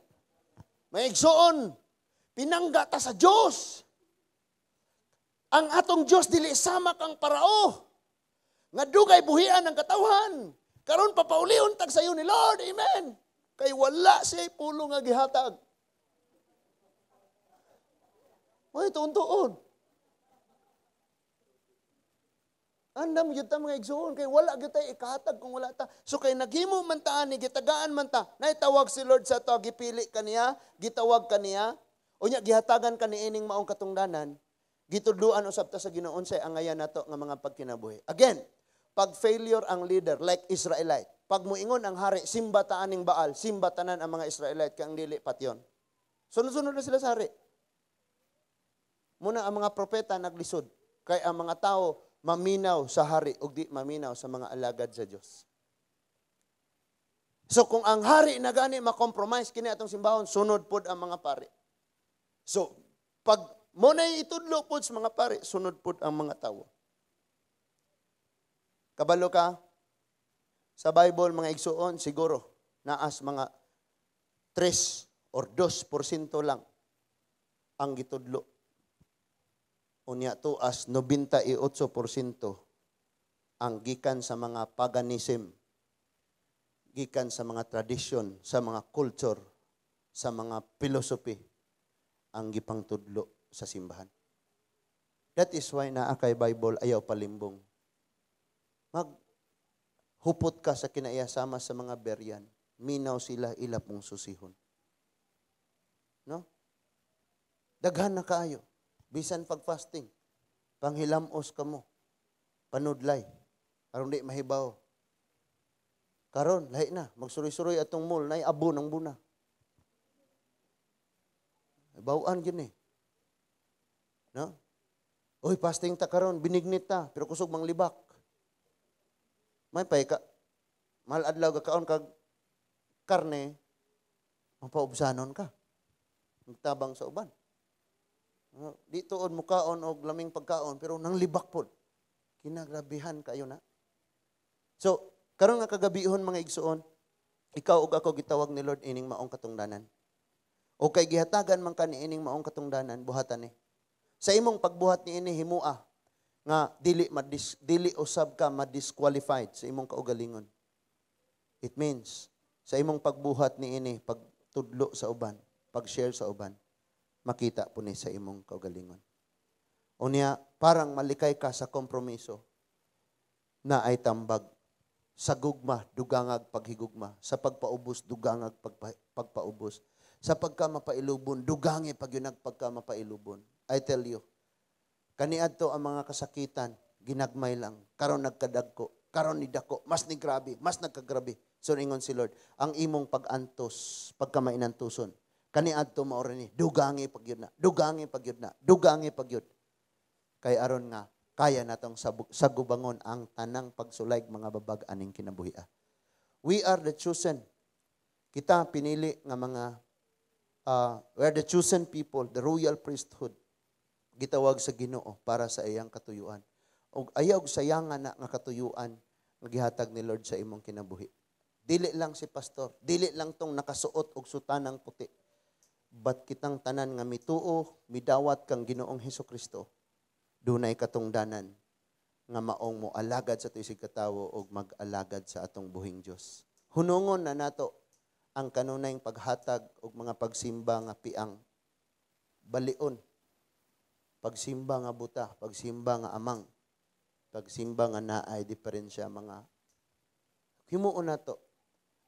May igsoon, pinangga ta sa Dios. Ang atong Dios dili sama kang parao. Nga dugay buhian ang katawhan. Karon papaulion tag sayo ni Lord. Amen. Kay wala siya pulong nga gihatag. Oy, tuon-tuon. Andam gyud ta mga igsoon kay wala gyud tay ikahatag kung wala ta. So kay naghimo man ta ani, gitagaan man ta. Naitawag si Lord sa ato, gipili kaniya, gitawag kaniya. Unya gihatagan kani ining maong katungdanan. Gitudluan usab ta sa Ginoo unsay angayan nato nga mga pagkinabuhi. Again, pag failure ang leader like Israelite, pag muingon ang hari, simba ta aning Baal, simba tanan ang mga Israelite kang dili patyon. Sunod-sunod na sila sa hari. Muna ang mga propeta naglisod kay ang mga tao maminaw sa hari ug di maminaw sa mga alagad sa Dios. So kung ang hari na gani ma-compromise kini atong simbahon, sunod pod ang mga pari. So pag mo na itudlo pod sa mga pari, sunod pod ang mga tawo. Kabalo ka sa Bible mga igsuon, siguro naas mga 3 or 2% lang ang gitudlo. Unya tuas 98% ang gikan sa mga paganism, gikan sa mga tradisyon, sa mga culture, sa mga philosophy ang gipangtudlo sa simbahan. That is why naa kay Bible ayaw palimbong. Maghupot ka sa kinaiyasama sa mga Berean, minaw sila ila pong susihon. No? Daghan na kaayo. Bisan pag-fasting, panghilamos ka mo, panudlay, aron di mahibaw. Karon lahi na, magsuroy-suroy atong mall nay abo ng buna. Bawaan gyud ni. No? Oy, fasting ta karon, binignit ta, pero kusog manglibak. May pay ka mahal adlaw gakaon kag karne, mapaubsanon ka. Magtabang sa uban. Di tuod mukaon og laming pagkaon, pero nang libak pod. Kinagrabihan kayo na. So, karon nga kagabihon, mga igsuon, ikaw ug ako gitawag ni Lord ining maong katungdanan. O kay gihatagan man ka niining maong katungdanan, buhatan ni. Sa imong pagbuhat niini, himua nga dili usab ka ma-disqualified sa imong kaugalingon. It means sa imong pagbuhat niini, pagtudlo sa uban, pag-share sa uban, makita po ni sa imong kaugalingon. Unya, parang malikay ka sa kompromiso na ay tambag sa gugma, dugangag paghigugma. Sa pagpaubos, dugangag pagpaubos. Sa pagka mapailubon, dugangi pag yun pagka mapailubon. I tell you, kaniadto ang mga kasakitan, ginagmay lang, karon nagkadagko, karon ni dako, mas ni grabe, mas nagkagrabe. So ingon si Lord, ang imong pag-antos, pagka mainantuson, kaniadto mao ni, dugangi pag yun na, dugangi pag yun na, dugangi pag yun. Kay aron nga, kaya natong sagubangon ang tanang pagsulay mga babag aning kinabuhia. We are the chosen. Kita pinili nga mga, we are the chosen people, the royal priesthood. Gitawag sa Ginoo para sa iyang katuyuan. Og ayaw og sayangan na nga katuyuan nga gihatag ni Lord sa imong kinabuhi. Dili lang si pastor, dili lang tong nakasuot og sutanang puti. But kitang tanan nga mituo, midawat kang Ginoong Hesukristo, dunay katungdanan nga maong mo alagad sa tuig katawo og mag-alagad sa atong buhing Dios. Hunungon na nato ang kanunayng paghatag og mga pagsimba nga piang balion. Pagsimba nga buta, pagsimba nga amang, pagsimba nga naay diferensya mga himuon nato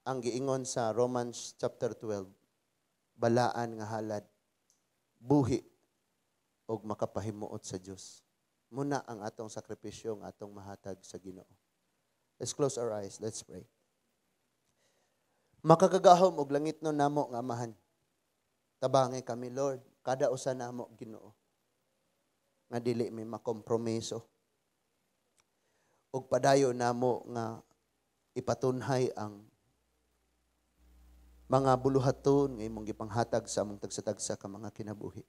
ang giingon sa Romans chapter 12, balaan nga halad, buhi og makapahimuot sa Dios. Muna ang atong sakripisyo nga atong mahatag sa Ginoo. Let's close our eyes. Let's pray. Makakagahom og langit no namo nga Amahan. Tabangi kami, Lord, kada usa namo, Ginoo, nga dili mi makompromiso. Ug padayon namo nga ipatunhay ang mga buluhaton nga imong gipanghatag sa among tagsa-tagsa ka mga kinabuhi.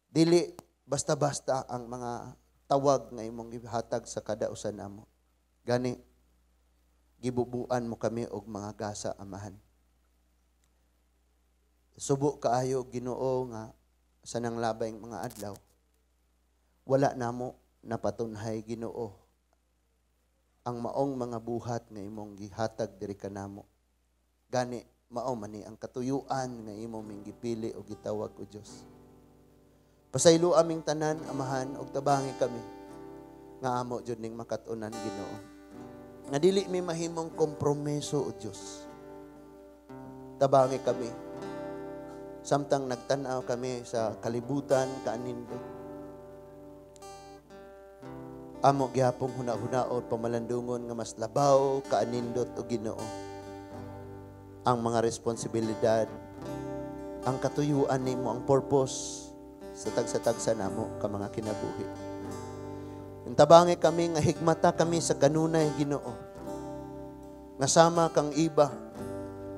Dili basta-basta ang mga tawag nga imong gihatag sa kada usa namo. Gani gibubuan mo kami og mga gasa, Amahan. Subo kaayo, Ginoo, nga sa nang labay mga adlaw wala namo napatunhay, Ginoo, ang maong mga buhat nga imong gihatag diri kanamo. Gani mao man ni ang katuyuan nga imo ming gipili o gitawag, o Dios. Pasaylo aming tanan, Amahan, og tabangi kami nga amo jud ning makat-unan, Ginoo. Nga dili mi mahimong kompromiso, o Dios. Tabangi kami samtang nagtan-aw kami sa kalibutan kaanindot. Amo gihapong huna-hunaon pamalandungon nga mas labaw kaanindot, o Ginoo, ang mga responsibilidad, ang katuyuan nimo, ang purpose sa tagsa-tagsa namo ka mga kinabuhi. Tabangi kami nga higmata kami sa kanunay, Ginoo. Nga sama kang iba,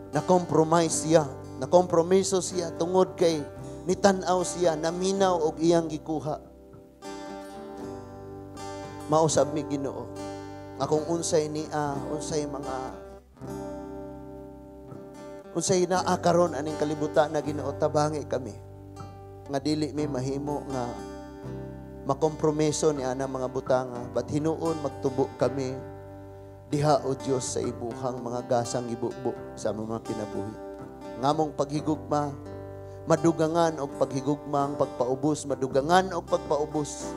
na compromise siya, na kompromiso siya tungod kay nitan-aw siya, naminaw og iyang gikuha. Mausab mi, Ginoo, nga kung unsay niya, unsay mga unsay naa karon aning kalibutan na, Ginoo, tabangi kami nga dili mi mahimo nga makompromiso ni ana mga butanga, but hinuon magtubo kami diha, o Dios, sa imuhang mga gasang ibubo sa mga kinabuhi. Ngamong paghigugma madugangan og paghigugma, ang pagpaubos madugangan og pagpaubos,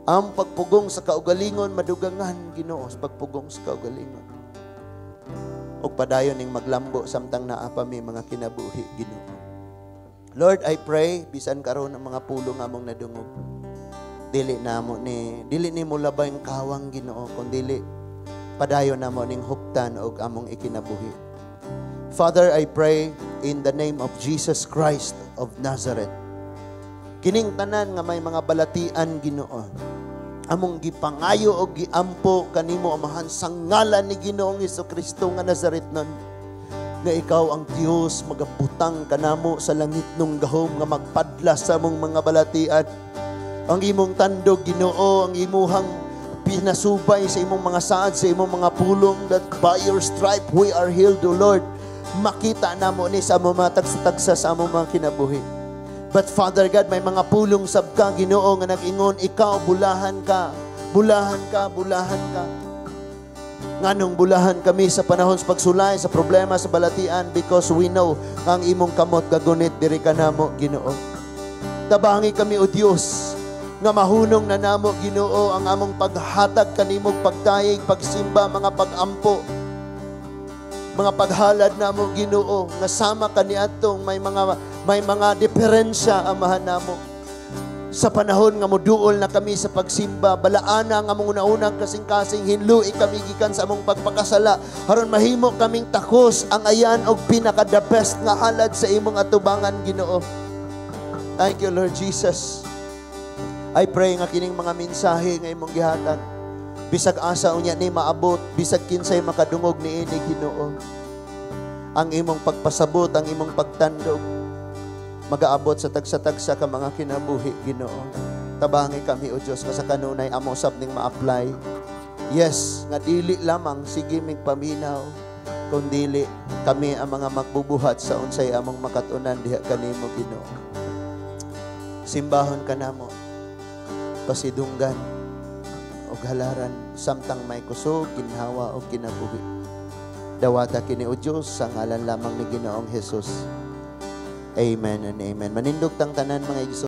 ang pagpugong sa kaugalingon madugangan, Ginoo, sa pagpugong sa kaugalingon, ug padayon ning maglambo samtang naa pa mi mga kinabuhi, Ginoo. Lord, I pray bisan karon ang mga pulong among nadungog, dili namo ni dili nimo labay ang kawang, Ginoo, kun dili Padayon namo ning huptan og among ikinabuhi. Father, I pray in the name of Jesus Christ of Nazareth. Kining tanan nga may mga balatian, Ginoo, among gipangayo og giampo kanimo, Amahan, sa ngalan ni Ginoong Kristo nga Nazaretnon, nga ikaw ang Dios magabutang kanamo sa langitnong gahom nga magpadla sa among mga balatian. Ang imong tandog, Ginoo, ang imuhang pinasubay sa imong mga saad, sa imong mga pulong, that by your stripe we are healed, O Lord. Makita namo ni sa among mga tagsa-tagsa sa among mga kinabuhi. But Father God, may mga pulong sab ka, Ginoo, nga nag-ingon, ikaw bulahan ka, bulahan ka, bulahan ka. Nganong bulahan kami sa panahon sa pagsulay, sa problema, sa balatian? Because we know nga ang imong kamot gagunit diri kanamo, Ginoo. Tabangi kami, O Dios, nga mahunong na namo, Ginoo, ang among paghatag kanimog pagdayeg, pagsimba, mga pagampo, mga paghalad namo, Ginoo, nga sama kaniadtong may mga diferensya, Amahan namo. Sa panahon nga moduol na kami sa pagsimba, balaana nga among una-unang kasing-kasing, hinlui kami gikan sa among pagpakasala, aron mahimo kaming takos ang ayan og pinaka the best nga halad sa imong atubangan, Ginoo. Thank you, Lord Jesus. I pray nga kining mga mensahe nga imong gihatag, bisag asa unya ni maabot, bisag kinsay makadungog niini, Ginoo, ang imong pagpasabot, ang imong pagtandog, magaabot sa tagsa-tagsa ka mga kinabuhi, Ginoo. Tabangi kami, O Diyos, nga sa kanunay amo sab ning ma-apply. Yes, nga dili lamang sige mig paminaw, kundili kami ang mga magbubuhat sa unsay among makatunan diha kanimo, Ginoo. Simbahon ka namo, pasidunggan og halaran samtang may kusog, ginhawa og kinabuhi. Dawata kini, O Diyos, sa ngalan lamang ni Ginoong Jesus. Amen and amen. Manindog tang tanan, mga igsoon.